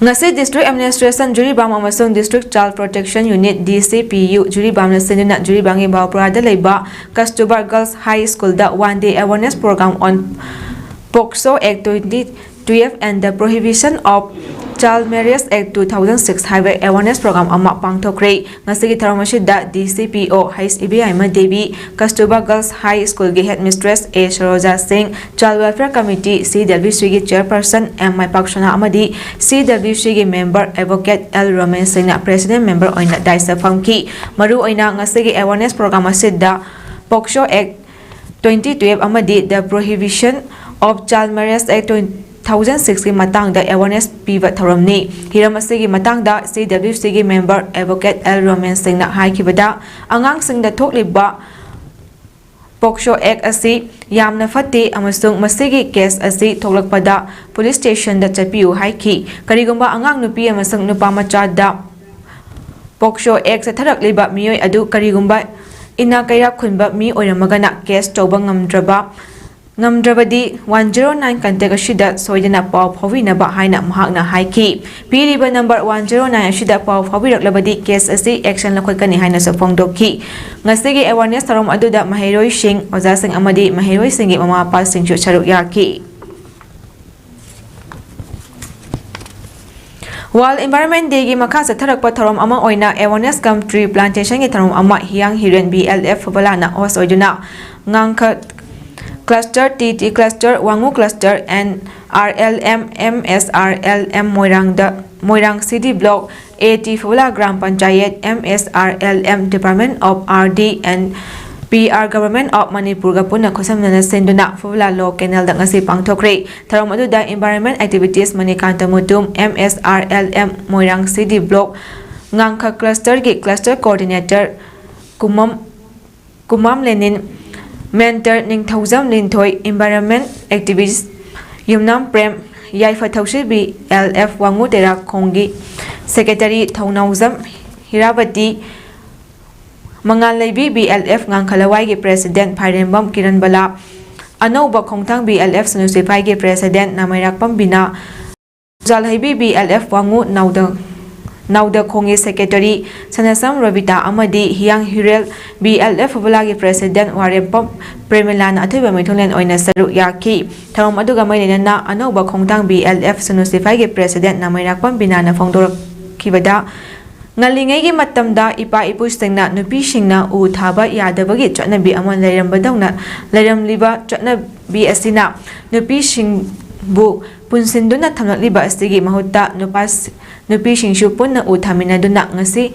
ꯉꯁꯤ District Administration ꯖꯤꯔꯤꯕꯥꯝ ꯑꯃꯁꯨꯡ District Child Protection Unit, DCPU, ꯖꯤꯔꯤꯕꯥꯝꯅ ꯁꯤꯟꯗꯨꯅ ꯖꯤꯔꯤꯕꯥꯝꯒꯤ ꯕꯥꯎꯄꯨꯔꯥꯗ ꯂꯩꯕ ꯀꯁꯇꯨꯔꯕꯥ Girls High Schoolꯗ One Day Awareness Program on POCSO Act twenty twelve and the Prohibition of Child Marriage Act two thousand six ꯍꯥꯏꯕ awareness program ꯑꯃ ꯄꯥꯡꯊꯣꯛꯈ꯭ꯔꯦ꯫ ꯉꯁꯤꯒꯤ ꯊꯧꯔꯝ ꯑꯁꯤꯗ DCPO H ꯏꯕꯦꯌꯥꯏꯃ Devi, ꯀꯁꯇꯨꯔꯕꯥ Girls High Schoolꯒꯤ Headmistress A ꯁꯔꯣꯖꯥ ꯁꯤꯡ, Child Welfare Committee, CWCꯒꯤ Chairperson M ꯃꯥꯏꯄꯥꯛꯁꯣꯅꯥ ꯑꯃꯗꯤ CWCꯒꯤ member Advocate L ꯔꯣꯃꯦꯟ ꯁꯤꯡꯅ President member ꯑꯣꯏꯅ ꯗꯥꯏꯁꯇ ꯐꯝꯈꯤ꯫ ꯃꯔꯨꯑꯣꯏꯅ ꯉꯁꯤꯒꯤ awareness program ꯑꯁꯤꯗ POCSO Act twenty twelve ꯑꯃꯗꯤ The Prohibition of Child Marriage Act two thousand sixꯀꯤ ꯃꯇꯥꯡꯗ awareness ꯄꯤꯕ ꯊꯧꯔꯝꯅꯤ꯫ ꯍꯤꯔꯝ ꯑꯁꯤꯒꯤ ꯃꯇꯥꯡꯗ CWCꯒꯤ member Advocate L ꯔꯣꯃꯦꯟ ꯁꯤꯡꯅ ꯍꯥꯏꯈꯤꯕꯗ, ꯑꯉꯥꯡꯁꯤꯡꯗ ꯊꯣꯛꯂꯤꯕ POCSO Act ꯑꯁꯤ ꯌꯥꯝꯅ ꯐꯠꯇꯦ ꯑꯃꯁꯨꯡ ꯃꯁꯤꯒꯤ case ꯑꯁꯤ ꯊꯣꯛꯂꯛꯄꯗ police stationꯗ ꯆꯠꯄꯤꯌꯨ ꯍꯥꯏꯈꯤ꯫ ꯀꯔꯤꯒꯨꯝꯕ ꯑꯉꯥꯡ ꯅꯨꯄꯤ ꯑꯃꯁꯨꯡ ꯅꯨꯄꯥ ꯃꯆꯥꯗ POCSO Act ꯆꯠꯊꯔꯛꯂꯤꯕ ꯃꯤꯑꯣꯏ ꯑꯗꯨ ꯀꯔꯤꯒꯨꯝꯕ ꯏꯅꯥꯛ ꯀꯩꯔꯥꯛ ꯈꯨꯟꯕ ꯃꯤ ꯑꯣꯏꯔꯝꯃꯒꯅ case ꯇꯧꯕ ꯉꯝꯗ꯭ꯔꯕ, ꯉꯝꯗ꯭ꯔꯕꯗꯤ one zero nine contact ꯑꯁꯤꯗ ꯁꯣꯏꯗꯅ ꯄꯥꯎ ꯐꯥꯎꯕꯤꯅꯕ ꯍꯥꯏꯅ ꯃꯍꯥꯛꯅ ꯍꯥꯏꯈꯤ꯫ ꯄꯤꯔꯤꯕ number one zero nine ꯑꯁꯤꯗ ꯄꯥꯎ ꯐꯥꯎꯕꯤꯔꯛꯂꯕꯗꯤ case ꯑꯁꯤ action ꯂꯧꯈꯠꯀꯅꯤ ꯍꯥꯏꯅꯁꯨ ꯐꯣꯡꯗꯣꯛꯈꯤ꯫ ꯉꯁꯤꯒꯤ awareness ꯊꯧꯔꯝ ꯑꯗꯨꯗ ꯃꯍꯩꯔꯣꯏꯁꯤꯡ, ꯑꯣꯖꯥꯁꯤꯡ ꯑꯃꯗꯤ ꯃꯍꯩꯔꯣꯏꯁꯤꯡꯒꯤ ꯃꯃꯥ ꯃꯄꯥꯁꯤꯡꯁꯨ ꯁꯔꯨꯛ ꯌꯥꯈꯤ꯫ World Environment Dayꯒꯤ ꯃꯈꯥ ꯆꯠꯊꯔꯛꯄ ꯊꯧꯔꯝ ꯑꯃ ꯑꯣꯏꯅ awareness cum tree plantationꯒꯤ ꯊꯧꯔꯝ ꯑꯃ ꯍꯤꯌꯥꯡ ꯍꯤꯔꯦꯟ BLF ꯐꯨꯕꯂꯥꯅ host ꯑꯣꯏꯗꯨꯅ ꯉꯥꯡꯈ cluster, TT cluster, ꯋꯥꯉꯨ cluster, and RLM, MSRLM ꯃꯣꯏꯔꯥꯡꯗ, Moirang city block, AT Phubala gram panchayat, MSRLM Department of RD and P R Government of Manipurꯒ ꯄꯨꯟꯅ ꯈꯨꯠꯁꯝꯅꯅ ꯁꯤꯟꯗꯨꯅ ꯐꯨꯕꯂꯥꯂꯣ canalꯗ ꯉꯁꯤ ꯄꯥꯡꯊꯣꯛꯈ꯭ꯔꯦ꯫ ꯊꯧꯔꯝ ꯑꯗꯨꯗ Environment Activist Manikanta Mutum, M S R L M ꯃꯣꯏꯔꯥꯡ C D Block ꯉꯥꯡꯈ clusterꯒꯤ cluster coordinator ꯀꯨꯃꯝ ꯀꯨꯃꯥꯝ ꯂꯦꯅꯤꯟ, mentor ꯅꯤꯡꯊꯧꯖꯝ ꯂꯤꯟꯊꯣꯏ, environment activist ꯌꯨꯝꯅꯥꯝ ꯄ꯭ꯔꯦꯝ, ꯌꯥꯏꯐ ꯊꯧꯁꯤꯜ B L F ꯋꯥꯉꯨ ꯇꯦꯔꯥꯈꯣꯡꯒꯤ secretary ꯊꯧꯅꯥꯎꯖꯝ ꯍꯤꯔꯥꯕꯇꯤ, ꯃꯉꯥꯜ ꯂꯩꯕꯤ B L F ꯉꯥꯡꯈꯂꯋꯥꯏꯒꯤ president ꯐꯥꯏꯔꯦꯝꯕꯝ ꯀꯤꯔꯟꯕꯂꯥ, ꯑꯅꯧꯕ ꯈꯣꯡꯊꯥꯡ B L F ꯁꯅꯨ ꯁꯤꯐꯥꯏꯒꯤ president ꯅꯥꯃꯩꯔꯥꯛꯄꯝ ꯕꯤꯅꯥ, ꯈꯣꯡꯖꯥꯜꯍꯩꯕꯤ B L F ꯋꯥꯉꯨ ꯅꯥꯎꯗ ꯅꯥꯎꯗꯈꯣꯡꯒꯤ secretary ꯁꯅꯁꯝ Robita ꯑꯃꯗꯤ ꯍꯤꯌꯥꯡ ꯍꯤꯔꯦꯜ B L F ꯐꯨꯕꯂꯥꯒꯤ president ꯋꯥꯔꯦꯝꯄꯝ ꯄ꯭ꯔꯦꯃꯤꯂꯥꯅ ꯑꯊꯣꯏꯕ ꯃꯤꯊꯨꯡꯂꯦꯟ ꯑꯣꯏꯅ ꯁꯔꯨꯛ ꯌꯥꯈꯤ꯫ ꯊꯧꯔꯝ ꯑꯗꯨꯒ ꯃꯔꯤ ꯂꯩꯅꯅ ꯑꯅꯧꯕ ꯈꯣꯡꯊꯥꯡ B L F ꯁꯅꯨ ꯁꯤꯐꯥꯏꯒꯤ president ꯅꯥꯃꯩꯔꯥꯛꯄꯝ ꯕꯤꯅꯥꯅ ꯐꯣꯡꯗꯣꯔꯛꯈꯤꯕꯗ, ꯉꯜꯂꯤꯉꯩꯒꯤ ꯃꯇꯝꯗ ꯏꯄꯥ ꯏꯄꯨꯁꯤꯡꯅ ꯅꯨꯄꯤꯁꯤꯡꯅ ꯎ ꯊꯥꯕ ꯌꯥꯗꯕꯒꯤ ꯆꯠꯅꯕꯤ ꯑꯃ ꯂꯩꯔꯝꯕꯗꯧꯅ ꯂꯩꯔꯝꯂꯤꯕ ꯆꯠꯅꯕꯤ ꯑꯁꯤꯅ ꯅꯨꯄꯤꯁꯤꯡꯕꯨ ꯄꯨꯟꯁꯤꯟꯗꯨꯅ ꯊꯝꯂꯛꯂꯤꯕ ꯑꯁꯤꯒꯤ ꯃꯍꯨꯠꯇ ꯅꯨꯄꯥ-, ꯅꯨꯄꯤꯁꯤꯡꯁꯨ ꯄꯨꯟꯅ ꯎ ꯊꯥꯃꯤꯟꯅꯗꯨꯅ ꯉꯁꯤ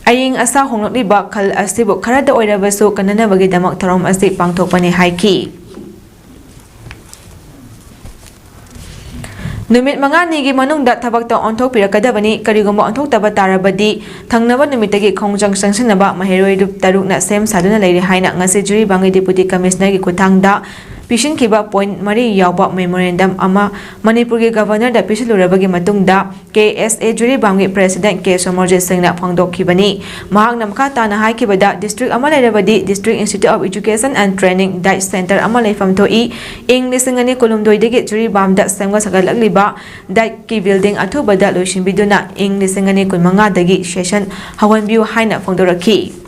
ꯑꯏꯪ ꯑꯁꯥ ꯍꯣꯡꯂꯛꯂꯤꯕ ꯈꯜ ꯑꯁꯤꯕꯨ ꯈꯔꯗ ꯑꯣꯏꯔꯕꯁꯨ ꯀꯟꯅꯅꯕꯒꯤꯗꯃꯛ ꯊꯧꯔꯝ ꯑꯁꯤ ꯄꯥꯡꯊꯣꯛꯄꯅꯤ ꯍꯥꯏꯈꯤ꯫ ꯅꯨꯃꯤꯠ ꯃꯉꯥꯅꯤꯒꯤ ꯃꯅꯨꯡꯗ ꯊꯕꯛꯇ ꯑꯣꯟꯊꯣꯛꯄꯤꯔꯛꯀꯗꯕꯅꯤ꯫ ꯀꯔꯤꯒꯨꯝꯕ ꯑꯣꯟꯊꯣꯛꯇꯕ ꯇꯥꯔꯕꯗꯤ ꯊꯪꯅꯕ ꯅꯨꯃꯤꯠꯇꯒꯤ ꯈꯣꯡꯖꯪ ꯆꯪꯁꯤꯟꯅꯕ ꯃꯍꯩꯔꯣꯏ ꯂꯨꯞ ꯇꯔꯨꯛꯅ ꯁꯦꯝ ꯁꯥꯗꯨꯅ ꯂꯩꯔꯦ ꯍꯥꯏꯅ ꯉꯁꯤ ꯖꯤꯔꯤꯕꯥꯝꯒꯤ Deputy Commissionerꯒꯤ ꯈꯨꯠꯊꯥꯡꯗ ꯄꯤꯁꯤꯟꯈꯤꯕ point ꯃꯔꯤ ꯌꯥꯎꯕ memorandum ꯑꯃ ꯃꯅꯤꯄꯨꯔꯒꯤ Governorꯗ ꯄꯤꯁꯤꯜꯂꯨꯔꯕꯒꯤ ꯃꯇꯨꯡꯗ, K S A ꯖꯤꯔꯤꯕꯥꯝꯒꯤ President K ꯁꯣꯃꯔꯖꯤꯠ ꯁꯤꯡꯅ ꯐꯣꯡꯗꯣꯛꯈꯤꯕꯅꯤ꯫ ꯃꯍꯥꯛꯅ ꯃꯈꯥ ꯇꯥꯅ ꯍꯥꯏꯈꯤꯕꯗ, district ꯑꯃ ꯂꯩꯔꯕꯗꯤ District Institute of Education and Training, DIET Center ꯑꯃ ꯂꯩꯐꯝ ꯊꯣꯛꯏ꯫ ꯏꯪ ꯂꯤꯁꯤꯡ ꯑꯅꯤ ꯀꯨꯟꯍꯨꯝꯗꯣꯏꯗꯒꯤ ꯖꯤꯔꯤꯕꯥꯝꯗ ꯁꯦꯝꯒꯠ ꯁꯥꯒꯠꯂꯛꯂꯤꯕ DIETꯀꯤ building ꯑꯊꯨꯕꯗ ꯂꯣꯏꯁꯤꯟꯕꯤꯗꯨꯅ ꯏꯪ ꯂꯤꯁꯤꯡ ꯑꯅꯤ ꯀꯨꯟꯃꯉꯥꯗꯒꯤ session ꯍꯧꯍꯟꯕꯤꯌꯨ ꯍꯥꯏꯅ ꯐꯣꯡꯗꯣꯔꯛꯈꯤ꯫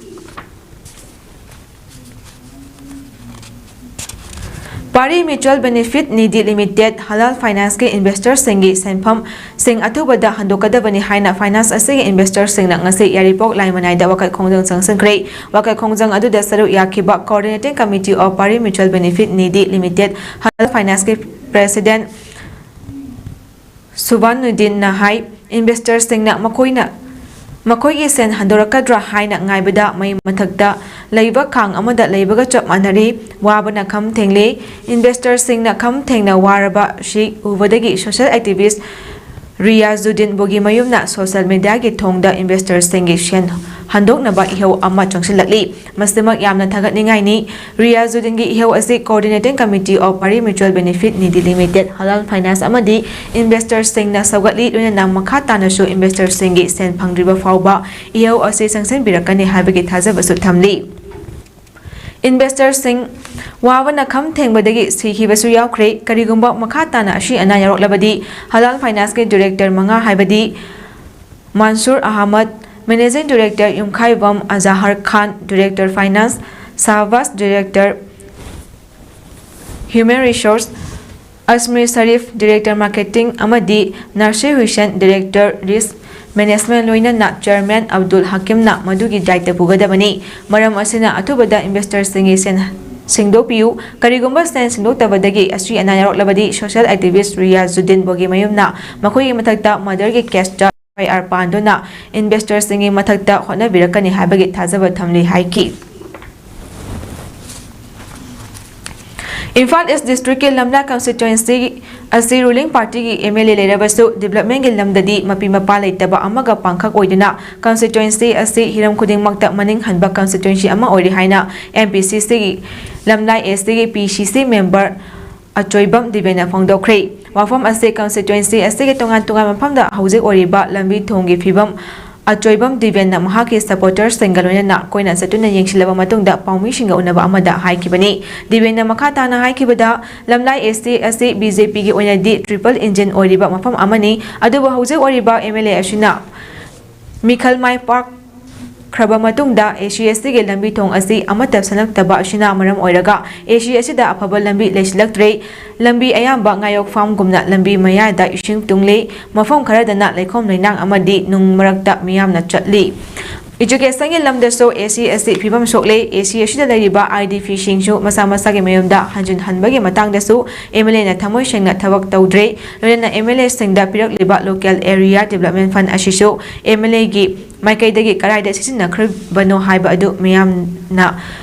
ꯄꯥꯔꯤ Mutual Benefit Nidhi Limited ꯍꯂꯥꯜ Financeꯀꯤ investorꯁꯤꯡꯒꯤ ꯁꯦꯟꯐꯝꯁꯤꯡ ꯑꯊꯨꯕꯗ ꯍꯟꯗꯣꯛꯀꯗꯕꯅꯤ ꯍꯥꯏꯅ finance ꯑꯁꯤꯒꯤ investorꯁꯤꯡꯅ ꯉꯁꯤ ꯌꯥꯏꯔꯤꯄꯣꯛ ꯂꯥꯏꯃꯅꯥꯏꯗ ꯋꯥꯀꯠ ꯈꯣꯡꯖꯪ ꯆꯪꯁꯤꯟꯈ꯭ꯔꯦ꯫ ꯋꯥꯀꯠ ꯈꯣꯡꯖꯪ ꯑꯗꯨꯗ ꯁꯔꯨꯛ ꯌꯥꯈꯤꯕ Coordinating Committee of Pari Mutual Benefit Nidhi Limited, ꯍꯂꯥꯜ Financeꯀꯤ President ꯁꯨꯕꯥꯅꯨꯗꯤꯟꯅ ꯍꯥꯏ, investorꯁꯤꯡꯅ ꯃꯈꯣꯏꯅ, ꯃꯈꯣꯏꯒꯤ ꯁꯦꯟ ꯍꯟꯗꯣꯔꯛꯀꯗ꯭ꯔꯥ ꯍꯥꯏꯅ ꯉꯥꯏꯕꯗ ꯃꯩ ꯃꯊꯛꯇ ꯂꯩꯕ ꯈꯥꯡ ꯑꯃꯗ ꯂꯩꯕꯒ ꯆꯞ ꯃꯥꯟꯅꯔꯤ꯫ ꯋꯥꯕꯅ ꯈꯝ ꯊꯦꯡꯂꯦ꯫ ꯏꯟꯚꯦꯁꯇꯔꯁꯤꯡꯅ ꯈꯝ ꯊꯦꯡꯅ ꯋꯥꯔꯕ ꯁꯤ ꯎꯕꯗꯒꯤ ꯁꯣꯁꯤꯌꯦꯜ ꯑꯦꯛꯇꯤꯚꯤꯁ꯭ꯠ ꯔꯤꯌꯥꯖꯨꯗꯤꯟ ꯕꯣꯒꯤꯃꯌꯨꯝꯅ ꯁꯣꯁꯤꯌꯦꯜ ꯃꯤꯗꯤꯌꯥꯒꯤ ꯊꯣꯡꯗ ꯏꯟꯚꯦꯁꯇꯔꯁꯤꯡꯒꯤ ꯁꯦꯟ ꯍꯟꯗꯣꯛꯅꯕ ꯏꯍꯧ ꯑꯃ ꯆꯪꯁꯤꯜꯂꯛꯂꯤ꯫ ꯃꯁꯤꯃꯛ ꯌꯥꯝꯅ ꯊꯥꯒꯠꯅꯤꯡꯉꯥꯏꯅꯤ꯫ ꯔꯤꯌꯥꯖꯨꯗꯤꯟꯒꯤ ꯏꯍꯧ ꯑꯁꯤ Coordinating Committee of Pari Mutual Benefit Nidhi Limited, Halal finance ꯑꯃꯗꯤ ꯏꯟꯚꯦꯁꯇꯔꯁꯤꯡꯅ ꯁꯧꯒꯠꯂꯤ꯫ ꯂꯣꯏꯅꯅ ꯃꯈꯥ ꯇꯥꯅꯁꯨ ꯏꯟꯚꯦꯁꯇꯔꯁꯤꯡꯒꯤ ꯁꯦꯟ ꯐꯪꯗ꯭ꯔꯤꯕ ꯐꯥꯎꯕ ꯏꯍꯧ ꯑꯁꯤ ꯆꯪꯁꯤꯟꯕꯤꯔꯛꯀꯅꯤ ꯍꯥꯏꯕꯒꯤ ꯊꯥꯖꯕꯁꯨ ꯊꯝꯂꯤ꯫ ꯏꯟꯚꯦꯁꯇꯔꯁꯤꯡ ꯋꯥꯕꯅ ꯈꯝ ꯊꯦꯡꯕꯗꯒꯤ ꯁꯤꯈꯤꯕꯁꯨ ꯌꯥꯎꯈ꯭ꯔꯦ꯫ ꯀꯔꯤꯒꯨꯝꯕ ꯃꯈꯥ ꯇꯥꯅ ꯑꯁꯤ ꯑꯅꯥ ꯌꯥꯎꯔꯛꯂꯕꯗꯤ ꯍꯂꯥꯜ ꯐꯥꯏꯅꯥꯟꯁꯀꯤ ꯗꯤꯔꯦꯛꯇꯔ ꯃꯉꯥ, ꯍꯥꯏꯕꯗꯤ Mansur Ahmad, managing director Yumkhaibam Azhar Khan, director finance Shahbaz, director human resource Asmir Sharif, director marketing, ꯑꯃꯗꯤ Nasir Husain, director risk management, ꯂꯣꯏꯅꯅ ꯆꯦꯌꯔꯃꯦꯟ ꯑꯕꯗꯨꯜ ꯍꯀꯤꯝꯅ ꯃꯗꯨꯒꯤ ꯗꯥꯏꯇ ꯄꯨꯒꯗꯕꯅꯤ꯫ ꯃꯔꯝ ꯑꯁꯤꯅ ꯑꯊꯨꯕꯗ ꯏꯟꯚꯦꯁꯇꯔꯁꯤꯡꯒꯤ ꯁꯦꯟ ꯁꯦꯡꯗꯣꯛꯄꯤꯌꯨ꯫ ꯀꯔꯤꯒꯨꯝꯕ ꯁꯦꯟ ꯁꯦꯡꯗꯣꯛꯇꯕꯗꯒꯤ ꯑꯁꯤ ꯑꯅꯥ ꯌꯥꯎꯔꯛꯂꯕꯗꯤ ꯁꯣꯁꯤꯌꯦꯜ ꯑꯦꯛꯇꯤꯚꯤꯁ꯭ꯠ ꯔꯤꯌꯥꯖꯨꯗꯤꯟ ꯕꯣꯒꯤꯃꯌꯨꯝꯅ ꯃꯈꯣꯏꯒꯤ ꯃꯊꯛꯇ ꯃꯔꯗꯔꯒꯤ ꯀꯦꯁꯇ ꯑꯦꯐ ꯑꯥꯏ ꯑꯥꯔ ꯄꯥꯟꯗꯨꯅ ꯏꯟꯚꯦꯁꯇꯔꯁꯤꯡꯒꯤ ꯃꯊꯛꯇ ꯍꯣꯠꯅꯕꯤꯔꯛꯀꯅꯤ ꯍꯥꯏꯕꯒꯤ ꯊꯥꯖꯕ ꯊꯝꯂꯤ ꯍꯥꯏꯈꯤ꯫ ꯏꯝꯐꯥꯜ ꯏꯁ꯭ꯠ ꯗꯤꯁꯇ꯭ꯔꯤꯛꯀꯤ ꯂꯝꯂꯥꯏ ꯀꯟꯁꯇꯤꯇ꯭ꯋꯦꯟꯁꯤ ꯑꯁꯤ ꯔꯨꯂꯤꯡ ꯄꯥꯔꯇꯤꯒꯤ ꯑꯦꯝ ꯑꯦꯜ ꯑꯦ ꯂꯩꯔꯕꯁꯨ ꯗꯤꯕꯦꯂꯞꯃꯦꯟꯠꯀꯤ ꯂꯝꯗꯗꯤ ꯃꯄꯤ ꯃꯄꯥ ꯂꯩꯇꯕ ꯑꯃꯒ ꯄꯥꯡꯈꯛ ꯑꯣꯏꯗꯨꯅ ꯀꯟꯁꯇꯤꯇ꯭ꯋꯦꯟꯁꯤ ꯑꯁꯤ ꯍꯤꯔꯝ ꯈꯨꯗꯤꯡꯃꯛꯇ ꯃꯅꯤꯡ ꯍꯟꯕ ꯀꯟꯁꯇꯤꯇ꯭ꯋꯦꯟꯁꯤ ꯑꯃ ꯑꯣꯏꯔꯤ ꯍꯥꯏꯅ ꯑꯦꯝ ꯄꯤ ꯁꯤ ꯁꯤꯒꯤ ꯂꯝꯂꯥꯏ ꯑꯦꯁ ꯇꯤꯒꯤ ꯄꯤ ꯁꯤ ꯁꯤ ꯃꯦꯝꯕꯔ ꯑꯆꯣꯏꯕꯝ ꯗꯤꯕꯦꯟꯅ ꯐꯣꯡꯗꯣꯛꯈ꯭ꯔꯦ꯫ ꯋꯥꯐꯝ ꯑꯁꯤ ꯀꯟꯁꯇꯤꯇ꯭ꯋꯦꯟꯁꯤ ꯑꯁꯤꯒꯤ ꯇꯣꯉꯥꯟ ꯇꯣꯉꯥꯟꯕ ꯃꯐꯝꯗ ꯍꯧꯖꯤꯛ ꯑꯣꯏꯔꯤꯕ ꯂꯝꯕꯤ ꯊꯣꯡꯒꯤ ꯐꯤꯕꯝ ꯑꯆꯣꯏꯕꯝ ꯗꯤꯕꯦꯟꯅ ꯃꯍꯥꯛꯀꯤ ꯁꯄꯣꯔꯇꯔꯁꯤꯡꯒ ꯂꯣꯏꯅꯅ ꯀꯣꯏꯅ ꯆꯠꯇꯨꯅ ꯌꯦꯡꯁꯤꯜꯂꯕ ꯃꯇꯨꯡꯗ ꯄꯥꯎꯃꯤꯁꯤꯡꯒ ꯎꯅꯕ ꯑꯃꯗ ꯍꯥꯏꯈꯤꯕꯅꯤ꯫ ꯗꯤꯕꯦꯟꯅ ꯃꯈꯥ ꯇꯥꯅ ꯍꯥꯏꯈꯤꯕꯗ, ꯂꯝꯂꯥꯏ ꯑꯦꯁ ꯇꯤ ꯑꯁꯤ ꯕꯤ ꯖꯦ ꯄꯤꯒꯤ ꯑꯣꯏꯅꯗꯤ ꯇ꯭ꯔꯤꯄꯜ ꯏꯟꯖꯤꯟ ꯑꯣꯏꯔꯤꯕ ꯃꯐꯝ ꯑꯃꯅꯤ, ꯑꯗꯨꯕꯨ ꯍꯧꯖꯤꯛ ꯑꯣꯏꯔꯤꯕ ꯑꯦꯝ ꯑꯦꯜ ꯑꯦ ꯑꯁꯤꯅ ꯃꯤꯈꯜ ꯃꯥꯏ ꯄꯥꯛꯈ꯭ꯔꯕ ꯃꯇꯨꯡꯗ ꯑꯦ ꯁꯤ ꯑꯦꯁ ꯇꯤꯒꯤ ꯂꯝꯕꯤ ꯊꯣꯡ ꯑꯁꯤ ꯑꯃꯠꯇ ꯁꯦꯝꯂꯛꯇꯕ ꯑꯁꯤꯅ ꯃꯔꯝ ꯑꯣꯏꯔꯒ ꯑꯦ ꯁꯤ ꯑꯁꯤꯗ ꯑꯐꯕ ꯂꯝꯕꯤ ꯂꯩꯁꯤꯜꯂꯛꯇ꯭ꯔꯦ꯫ ꯂꯝꯕꯤ ꯑꯌꯥꯝꯕ ꯉꯥꯌꯣꯛ ꯐꯥꯝꯒꯨꯝꯅ ꯂꯝꯕꯤ ꯃꯌꯥꯗ ꯏꯁꯤꯡ ꯇꯨꯡꯂꯤ, ꯃꯐꯝ ꯈꯔꯗꯅ ꯂꯩꯈꯣꯝ ꯂꯩꯅꯥꯡ ꯑꯃꯗꯤ ꯅꯨꯡ ꯃꯔꯛꯇ ꯃꯤꯌꯥꯝꯅ ꯆꯠꯂꯤ꯫ ꯏꯖꯨꯀꯦꯁꯟꯒꯤ ꯂꯝꯗꯁꯨ ꯑꯦ ꯁꯤ ꯑꯁꯤ ꯐꯤꯕꯝ ꯁꯣꯛꯂꯦ꯫ ꯑꯦ ꯁꯤ ꯑꯁꯤꯗ ꯂꯩꯔꯤꯕ ꯑꯥꯏ ꯗꯤ ꯄꯤꯁꯤꯡꯁꯨ ꯃꯁꯥ ꯃꯁꯥꯒꯤ ꯃꯌꯨꯝꯗ ꯍꯟꯖꯤꯟ ꯍꯟꯕꯒꯤ ꯃꯇꯥꯡꯗꯁꯨ ꯑꯦꯝ ꯑꯦꯜ ꯑꯦꯅ ꯊꯃꯣꯏ ꯁꯦꯡꯅ ꯊꯕꯛ ꯇꯧꯗ꯭ꯔꯦ꯫ ꯂꯣꯏꯅꯅ ꯑꯦꯝ ꯑꯦꯜ ꯑꯦꯁꯤꯡꯗ ꯄꯤꯔꯛꯂꯤꯕ ꯂꯣꯀꯦꯜ ꯑꯦꯔꯤꯌꯥ ꯗꯤꯕꯦꯂꯞꯃꯦꯟꯠ ꯐꯟꯗ ꯑꯁꯤꯁꯨ ꯑꯦꯝ ꯑꯦꯜ ꯑꯦꯒꯤ ꯃꯥꯏꯀꯩꯗꯒꯤ ꯀꯗꯥꯏꯗ ꯁꯤꯖꯤꯟꯅꯈ꯭ꯔꯤꯕꯅꯣ ꯍꯥꯏꯕ ꯑꯗꯨ ꯃꯤꯌꯥꯝꯅ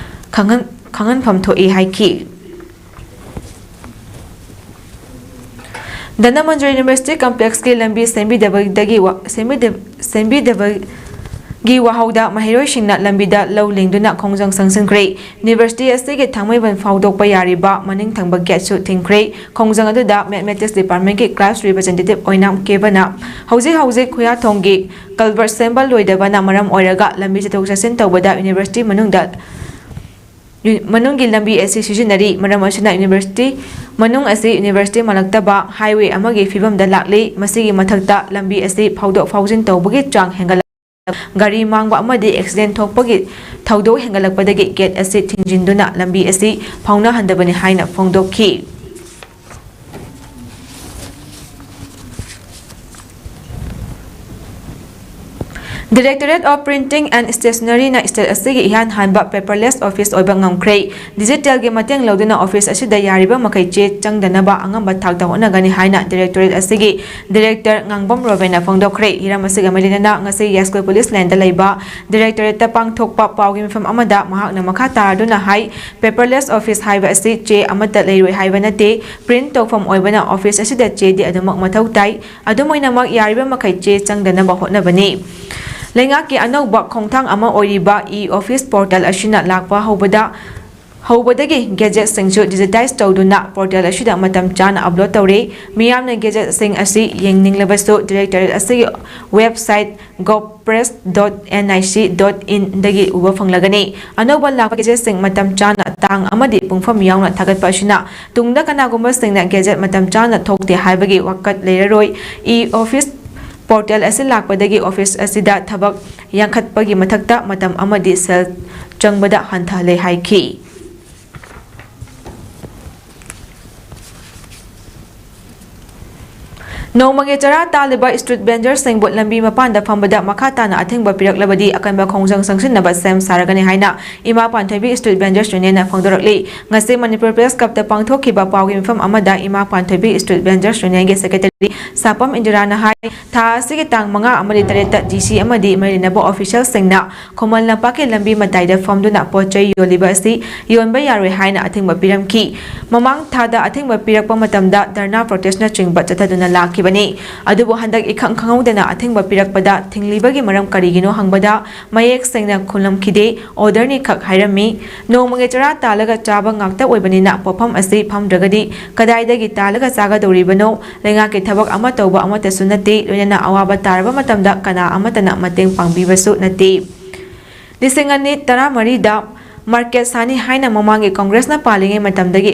ꯈꯪꯍꯟ-, ꯈꯪꯍꯟꯐꯝ ꯊꯣꯛꯏ ꯍꯥꯏꯈꯤ꯫ ꯙꯅꯃꯟꯖꯨꯔꯤ ꯌꯨꯅꯤꯚꯔꯁꯤꯇꯤ ꯀꯝꯄ꯭ꯂꯦꯛꯁꯀꯤ ꯂꯝꯕꯤ ꯁꯦꯝꯕꯤꯗꯕꯗꯒꯤ ꯋꯥ-, ꯁꯦꯝꯕꯤꯗ-, ꯁꯦꯝꯕꯤꯗꯕꯒꯤ ꯋꯥꯍꯧꯗ ꯃꯍꯩꯔꯣꯏꯁꯤꯡꯅ ꯂꯝꯕꯤꯗ ꯂꯧ ꯂꯤꯡꯗꯨꯅ ꯈꯣꯡꯖꯪ ꯆꯪꯁꯤꯟꯈ꯭ꯔꯦ꯫ ꯌꯨꯅꯤꯚꯔꯁꯤꯇꯤ ꯑꯁꯤꯒꯤ ꯊꯥꯡꯃꯩꯕꯟ ꯐꯥꯎꯗꯣꯛꯄ ꯌꯥꯔꯤꯕ ꯃꯅꯤꯡ ꯊꯪꯕ ꯒꯦꯠꯁꯨ ꯊꯤꯡꯈ꯭ꯔꯦ꯫ ꯈꯣꯡꯖꯪ ꯑꯗꯨꯗ ꯃꯦꯊꯃꯦꯇꯤꯛꯁ ꯗꯤꯄꯥꯔꯠꯃꯦꯟꯒꯤ ꯀ꯭ꯂꯥꯁ ꯔꯤꯄ꯭ꯔꯖꯦꯟꯇꯦꯇꯤꯚ ꯑꯣꯏꯅꯥꯝ ꯀꯦꯕꯅ ꯍꯧꯖꯤꯛ ꯍꯧꯖꯤꯛ ꯈꯨꯌꯥꯊꯣꯡꯒꯤ ꯀꯜꯚꯔꯠ ꯁꯦꯝꯕ ꯂꯣꯏꯗꯕꯅ ꯃꯔꯝ ꯑꯣꯏꯔꯒ ꯂꯝꯕꯤ ꯆꯠꯊꯣꯛ ꯆꯠꯁꯤꯟ ꯇꯧꯕꯗ ꯌꯨꯅꯤꯚꯔꯁꯤꯇꯤ ꯃꯅꯨꯡꯗ ꯌꯨ-, ꯃꯅꯨꯡꯒꯤ ꯂꯝꯕꯤ ꯑꯁꯤ ꯁꯤꯖꯤꯟꯅꯔꯤ꯫ ꯃꯔꯝ ꯑꯁꯤꯅ ꯌꯨꯅꯤꯚꯔꯁꯤꯇꯤ ꯃꯅꯨꯡ ꯑꯁꯤ ꯌꯨꯅꯤꯚꯔꯁꯤꯇꯤ ꯃꯥꯜꯂꯛꯇꯕ ꯍꯥꯏꯋꯦ ꯑꯃꯒꯤ ꯐꯤꯕꯝꯗ ꯂꯥꯛꯂꯤ꯫ ꯃꯁꯤꯒꯤ ꯃꯊꯛꯇ ꯂꯝꯕꯤ ꯑꯁꯤ ꯐꯥꯎꯗꯣꯛ ꯐꯥꯎꯖꯤꯟ ꯇꯧꯕꯒꯤ ꯆꯥꯡ ꯍꯦꯟꯒꯠꯂꯛ-, ꯒꯥꯔꯤ ꯃꯥꯡꯕ ꯑꯃꯗꯤ ꯑꯦꯛꯁꯤꯗꯦꯟ ꯊꯣꯛꯄꯒꯤ ꯊꯧꯗꯣꯛ ꯍꯦꯟꯒꯠꯂꯛꯄꯗꯒꯤ ꯒꯦꯠ ꯑꯁꯤ ꯊꯤꯡꯖꯤꯟꯗꯨꯅ ꯂꯝꯕꯤ ꯑꯁꯤ ꯐꯥꯎꯅꯍꯟꯗꯕꯅꯤ ꯍꯥꯏꯅ ꯐꯣꯡꯗꯣꯛꯈꯤ꯫ Directorate of Printing and Stationeryꯅ state ꯑꯁꯤꯒꯤ ꯏꯍꯥꯟ ꯍꯥꯟꯕ paperless office ꯑꯣꯏꯕ ꯉꯝꯈ꯭ꯔꯦ꯫ ꯗꯤꯖꯤꯇꯦꯜꯒꯤ ꯃꯇꯦꯡ ꯂꯧꯗꯨꯅ office ꯑꯁꯤꯗ ꯌꯥꯔꯤꯕ ꯃꯈꯩ ꯆꯦ ꯆꯪꯗꯅꯕ ꯑꯉꯝꯕ ꯊꯥꯛꯇ ꯍꯣꯠꯅꯒꯅꯤ ꯍꯥꯏꯅ directorate ꯑꯁꯤꯒꯤ director ꯉꯥꯡꯕꯝ ꯔꯣꯕꯦꯟꯅ ꯐꯣꯡꯗꯣꯛꯈ꯭ꯔꯦ꯫ ꯍꯤꯔꯝ ꯑꯁꯤꯒ ꯃꯔꯤ ꯂꯩꯅꯅ ꯉꯁꯤ ꯌꯥꯏꯁ꯭ꯀꯨꯜ police laneꯗ ꯂꯩꯕ directorateꯇ ꯄꯥꯡꯊꯣꯛꯄ ꯄꯥꯎꯒꯤ ꯃꯤꯐꯝ ꯑꯃꯗ ꯃꯍꯥꯛꯅ ꯃꯈꯥ ꯇꯥꯔꯗꯨꯅ ꯍꯥꯏ, paperless office ꯍꯥꯏꯕ ꯑꯁꯤ ꯆꯦ ꯑꯃꯠꯇ ꯂꯩꯔꯣꯏ ꯍꯥꯏꯕ ꯅꯠꯇꯦ꯫ Print ꯇꯧꯐꯝ ꯑꯣꯏꯕꯅ office ꯑꯁꯤꯗ ꯆꯦꯗꯤ ꯑꯗꯨꯃꯛ ꯃꯊꯧ ꯇꯥꯏ꯫ ꯑꯗꯨꯝ ꯑꯣꯏꯅꯃꯛ, ꯌꯥꯔꯤꯕ ꯃꯈꯩ ꯆꯦ ꯆꯪꯗꯅꯕ ꯍꯣꯠꯅꯕꯅꯤ꯫ ꯂꯩꯉꯥꯛꯀꯤ ꯑꯅꯧꯕ ꯈꯣꯡꯊꯥꯡ ꯑꯃ ꯑꯣꯏꯔꯤꯕ e-office portal ꯑꯁꯤꯅ ꯂꯥꯛꯄ ꯍꯧꯕꯗ, ꯍꯧꯕꯗꯒꯤ gadgetꯁꯤꯡꯁꯨ digitize ꯇꯧꯗꯨꯅ portal ꯑꯁꯤꯗ ꯃꯇꯝ ꯆꯥꯅ upload ꯇꯧꯔꯦ꯫ ꯃꯤꯌꯥꯝꯅ gadgetꯁꯤꯡ ꯑꯁꯤ ꯌꯦꯡꯅꯤꯡꯂꯕꯁꯨ directorate ꯑꯁꯤꯒꯤ website govpress dot nic dot inꯗꯒꯤ ꯎꯕ ꯐꯪꯂꯒꯅꯤ꯫ ꯑꯅꯧꯕ ꯂꯥꯛꯄ gadgetꯁꯤꯡ ꯃꯇꯝ ꯆꯥꯅ, ꯇꯥꯡ ꯑꯃꯗꯤ ꯄꯨꯡꯐꯝ ꯌꯥꯎꯅ ꯊꯥꯒꯠꯄ ꯑꯁꯤꯅ ꯇꯨꯡꯗ ꯀꯅꯥꯒꯨꯝꯕꯁꯤꯡꯅ gadget ꯃꯇꯝ ꯆꯥꯅ ꯊꯣꯛꯇꯦ ꯍꯥꯏꯕꯒꯤ ꯋꯥꯀꯠ ꯂꯩꯔꯔꯣꯏ꯫ E-office portal ꯑꯁꯤ ꯂꯥꯛꯄꯗꯒꯤ office ꯑꯁꯤꯗ ꯊꯕꯛ ꯌꯥꯡꯈꯠꯄꯒꯤ ꯃꯊꯛꯇ ꯃꯇꯝ ꯑꯃꯗꯤ ꯁꯦꯜ ꯆꯪꯕꯗ ꯍꯟꯊꯍꯜꯂꯦ ꯍꯥꯏꯈꯤ꯫ ꯅꯣꯡꯃꯒꯤ ꯆꯔꯥ ꯇꯥꯜꯂꯤꯕ ꯁ꯭ꯇ꯭ꯔꯤꯠ ꯚꯦꯟꯗꯔꯁꯤꯡꯕꯨ ꯂꯝꯕꯤ ꯃꯄꯥꯟꯗ ꯐꯝꯕꯗ ꯃꯈꯥ ꯇꯥꯅ ꯑꯊꯤꯡꯕ ꯄꯤꯔꯛꯂꯕꯗꯤ ꯑꯀꯟꯕ ꯈꯣꯡꯖꯪ ꯆꯪꯁꯤꯟꯅꯕ ꯁꯦꯝ ꯁꯥꯔꯒꯅꯤ ꯍꯥꯏꯅ ꯏꯃꯥ ꯄꯥꯟꯊꯣꯏꯕꯤ ꯁ꯭ꯇ꯭ꯔꯤꯠ ꯚꯦꯟꯗꯔꯁ ꯌꯨꯅꯤꯌꯟꯅ ꯐꯣꯡꯗꯣꯔꯛꯂꯤ꯫ ꯉꯁꯤ ꯃꯅꯤꯄꯨꯔ ꯄ꯭ꯔꯦꯁ ꯀ꯭ꯂꯕꯇ ꯄꯥꯡꯊꯣꯛꯈꯤꯕ ꯄꯥꯎꯒꯤ ꯃꯤꯐꯝ ꯑꯃꯗ ꯏꯃꯥ ꯄꯥꯟꯊꯣꯏꯕꯤ ꯁ꯭ꯇ꯭ꯔꯤꯠ ꯚꯦꯟꯗꯔꯁ ꯌꯨꯅꯤꯌꯟꯒꯤ ꯁꯦꯀ꯭ꯔꯦꯇꯔꯤ ꯁꯥꯄꯝ ꯏꯟꯗꯤꯔꯥꯅ ꯍꯥꯏ, ꯊꯥ ꯑꯁꯤꯒꯤ ꯇꯥꯡ ꯃꯉꯥ ꯑꯃꯗꯤ ꯇꯔꯦꯠꯇ ꯗꯤ ꯁꯤ ꯑꯃꯗꯤ ꯃꯔꯤ ꯂꯩꯅꯕ ꯑꯣꯐꯤꯁꯤꯌꯦꯜꯁꯤꯡꯅ ꯈꯨꯃꯟ ꯂꯝꯄꯥꯛꯀꯤ ꯂꯝꯕꯤ ꯃꯇꯥꯏꯗ ꯐꯝꯗꯨꯅ ꯄꯣꯠ ꯆꯩ ꯌꯣꯜꯂꯤꯕ ꯑꯁꯤ ꯌꯣꯟꯕ ꯌꯥꯔꯣꯏ ꯍꯥꯏꯅ ꯑꯊꯤꯡꯕ ꯄꯤꯔꯝꯈꯤ꯫ ꯃꯃꯥꯡ ꯊꯥꯗ ꯑꯊꯤꯡꯕ ꯄꯤꯔꯛꯄ ꯃꯇꯝꯗ ꯙꯔꯅꯥ ꯄ꯭ꯔꯣꯇꯦꯁꯅꯆꯤꯡꯕ ꯆꯠꯊꯗꯨꯅ ꯂꯥꯛꯈꯤꯕꯅꯤ꯫ ꯑꯗꯨꯕꯨ ꯍꯟꯗꯛ ꯏꯈꯪ ꯈꯪꯍꯧꯗꯅ ꯑꯊꯤꯡꯕ ꯄꯤꯔꯛꯄꯗ ꯊꯤꯡꯂꯤꯕꯒꯤ ꯃꯔꯝ ꯀꯔꯤꯒꯤꯅꯣ ꯍꯪꯕꯗ ꯃꯌꯦꯛ ꯁꯦꯡꯅ ꯈꯨꯝꯂꯝꯈꯤꯗꯦ, ꯑꯣꯔꯗꯔꯅꯤ ꯈꯛ ꯍꯥꯏꯔꯝꯃꯤ꯫ ꯅꯣꯡꯃꯒꯤ ꯆꯔꯥ ꯇꯥꯜꯂꯒ ꯆꯥꯕ ꯉꯥꯛꯇ ꯑꯣꯏꯕꯅꯤꯅ ꯄꯣꯠꯐꯝ ꯑꯁꯤ ꯐꯝꯗ꯭ꯔꯒꯗꯤ ꯀꯗꯥꯏꯗꯒꯤ ꯇꯥꯜꯂꯒ ꯆꯥꯒꯗꯧꯔꯤꯕꯅꯣ? ꯂꯩꯉꯥꯛꯀꯤ ꯊꯕꯛ ꯑꯃ ꯇꯧꯕ ꯑꯃꯠꯇꯁꯨ ꯅꯠꯇꯦ, ꯂꯣꯏꯅꯅ ꯑꯋꯥꯕ ꯇꯥꯔꯕ ꯃꯇꯝꯗ ꯀꯅꯥ ꯑꯃꯠꯇꯅ ꯃꯇꯦꯡ ꯄꯥꯡꯕꯤꯕꯁꯨ ꯅꯠꯇꯦ꯫ ꯂꯤꯁꯤꯡ ꯑꯅꯤ ꯇꯔꯥꯃꯔꯤꯗ ꯃꯥꯔꯀꯦꯠ ꯁꯥꯅꯤ ꯍꯥꯏꯅ ꯃꯃꯥꯡꯒꯤ ꯀꯣꯡꯒ꯭ꯔꯦꯁꯅ ꯄꯥꯜꯂꯤꯉꯩ ꯃꯇꯝꯗꯒꯤ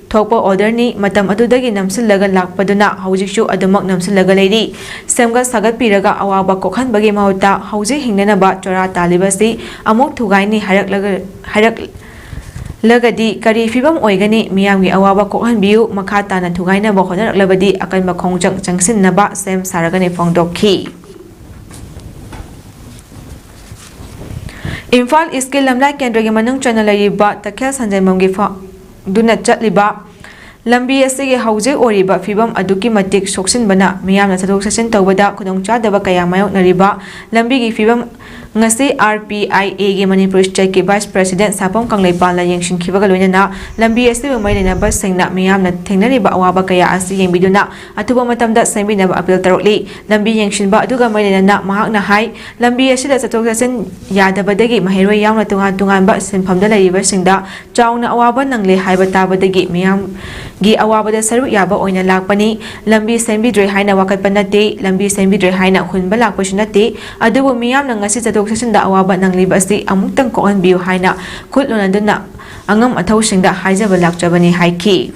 ꯊꯣꯛꯄ ꯑꯣꯔꯗꯔꯅꯤ꯫ ꯃꯇꯝ ꯑꯗꯨꯗꯒꯤ ꯅꯝꯁꯤꯜꯂꯒ ꯂꯥꯛꯄꯗꯨꯅ ꯍꯧꯖꯤꯛꯁꯨ ꯑꯗꯨꯃꯛ ꯅꯝꯁꯤꯜꯂꯒ ꯂꯩꯔꯤ꯫ ꯁꯦꯝꯒꯠ ꯁꯥꯒꯠꯄꯤꯔꯒ ꯑꯋꯥꯕ ꯀꯣꯛꯍꯟꯕꯒꯤ ꯃꯍꯨꯠꯇ ꯍꯧꯖꯤꯛ ꯍꯤꯡꯅꯅꯕ ꯆꯣꯔꯥ ꯇꯥꯜꯂꯤꯕꯁꯤ ꯑꯃꯨꯛ ꯊꯨꯒꯥꯏꯅꯤ ꯍꯥꯏꯔꯛꯂꯒ, ꯍꯥꯏꯔꯛꯂꯒꯗꯤ ꯀꯔꯤ ꯐꯤꯕꯝ ꯑꯣꯏꯒꯅꯤ? ꯃꯤꯌꯥꯝꯒꯤ ꯑꯋꯥꯕ ꯀꯣꯛꯍꯟꯕꯤꯌꯨ꯫ ꯃꯈꯥ ꯇꯥꯅ ꯊꯨꯒꯥꯏꯅꯕ ꯍꯣꯠꯅꯔꯛꯂꯕꯗꯤ ꯑꯀꯟꯕ ꯈꯣꯡꯖꯪ ꯆꯪꯁꯤꯟꯅꯕ ꯁꯦꯝ ꯁꯥꯔꯒꯅꯤ ꯐꯣꯡꯗꯣꯛꯈꯤ꯫ ꯏꯝꯐꯥꯜ ꯏꯁꯀꯤ ꯂꯝꯂꯥꯏ ꯀꯦꯟꯗ꯭ꯔꯒꯤ ꯃꯅꯨꯡ ꯆꯟꯅ ꯂꯩꯔꯤꯕ ꯇꯈꯦꯜ ꯁꯟꯖꯦꯟꯕꯝꯒꯤ ꯐꯥꯎꯗꯨꯅ ꯆꯠꯂꯤꯕ ꯂꯝꯕꯤ ꯑꯁꯤꯒꯤ ꯍꯧꯖꯤꯛ ꯑꯣꯏꯔꯤꯕ ꯐꯤꯕꯝ ꯑꯗꯨꯛꯀꯤ ꯃꯇꯤꯛ ꯁꯣꯛꯆꯤꯟꯕꯅ ꯃꯤꯌꯥꯝꯅ ꯆꯠꯊꯣꯛ ꯆꯠꯁꯤꯟ ꯇꯧꯕꯗ ꯈꯨꯗꯣꯡꯆꯥꯗꯕ ꯀꯌꯥ ꯃꯥꯌꯣꯛꯅꯔꯤꯕ ꯂꯝꯕꯤꯒꯤ ꯐꯤꯕꯝ ꯉꯁꯤ ꯑꯥꯔ ꯄꯤ ꯑꯥꯏ ꯑꯦꯒꯤ ꯃꯅꯤꯄꯨꯔ ꯁ꯭ꯇꯦꯠꯀꯤ ꯚꯥꯏꯁ ꯄ꯭ꯔꯦꯁꯤꯗꯦꯟꯠ ꯁꯥꯄꯝ ꯀꯪꯂꯩꯄꯥꯜꯅ ꯌꯦꯡꯁꯤꯟꯈꯤꯕꯒ ꯂꯣꯏꯅꯅ ꯂꯝꯕꯤ ꯑꯁꯤꯕꯨ ꯃꯔꯤ ꯂꯩꯅꯕꯁꯤꯡꯅ ꯃꯤꯌꯥꯝꯅ ꯊꯦꯡꯅꯔꯤꯕ ꯑꯋꯥꯕ ꯀꯌꯥ ꯑꯁꯤ ꯌꯦꯡꯕꯤꯗꯨꯅ ꯑꯊꯨꯕ ꯃꯇꯝꯗ ꯁꯦꯝꯕꯤꯅꯕ ꯑꯄꯤꯜ ꯇꯧꯔꯛꯂꯤ꯫ ꯂꯝꯕꯤ ꯌꯦꯡꯁꯤꯟꯕ ꯑꯗꯨꯒ ꯃꯔꯤ ꯂꯩꯅꯅ ꯃꯍꯥꯛꯅ ꯍꯥꯏ, ꯂꯝꯕꯤ ꯑꯁꯤꯗ ꯆꯠꯊꯣꯛ ꯆꯠꯁꯤꯟ ꯌꯥꯗꯕꯗꯒꯤ ꯃꯍꯩꯔꯣꯏ ꯌꯥꯎꯅ ꯇꯣꯉꯥꯟ ꯇꯣꯉꯥꯟꯕ ꯁꯤꯟꯐꯝꯗ ꯂꯩꯔꯤꯕꯁꯤꯡꯗ ꯆꯥꯎꯅ ꯑꯋꯥꯕ ꯅꯪꯂꯦ ꯍꯥꯏꯕ ꯇꯥꯕꯗꯒꯤ ꯃꯤꯌꯥꯝꯒꯤ ꯑꯋꯥꯕꯗ ꯁꯔꯨꯛ ꯌꯥꯕ ꯑꯣꯏꯅ ꯂꯥꯛꯄꯅꯤ꯫ ꯂꯝꯕꯤ ꯁꯦꯝꯕꯤꯗ꯭ꯔꯦ ꯍꯥꯏꯅ ꯋꯥꯀꯠꯄ ꯅꯠꯇꯦ, ꯂꯝꯕꯤ ꯁꯦꯝꯕꯤꯗ꯭ꯔꯦ ꯍꯥꯏꯅ ꯍꯨꯟꯕ ꯂꯥꯛꯄꯁꯨ ꯅꯠꯇꯦ, ꯑꯗꯨꯕꯨ ꯃꯤꯌꯥꯝꯅ ꯉꯁꯤ ꯆꯠꯊꯣꯛ ꯆꯠꯁꯤꯟꯗ ꯑꯋꯥꯕ ꯅꯪꯂꯤꯕ ꯑꯁꯤ ꯑꯃꯨꯛꯇꯪ ꯀꯣꯛꯍꯟꯕꯤꯌꯨ ꯍꯥꯏꯅ ꯈꯨꯠ ꯂꯣꯟꯅꯗꯨꯅ ꯑꯉꯝ ꯑꯊꯧꯁꯤꯡꯗ ꯍꯥꯏꯖꯕ ꯂꯥꯛꯆꯕꯅꯤ ꯍꯥꯏꯈꯤ꯫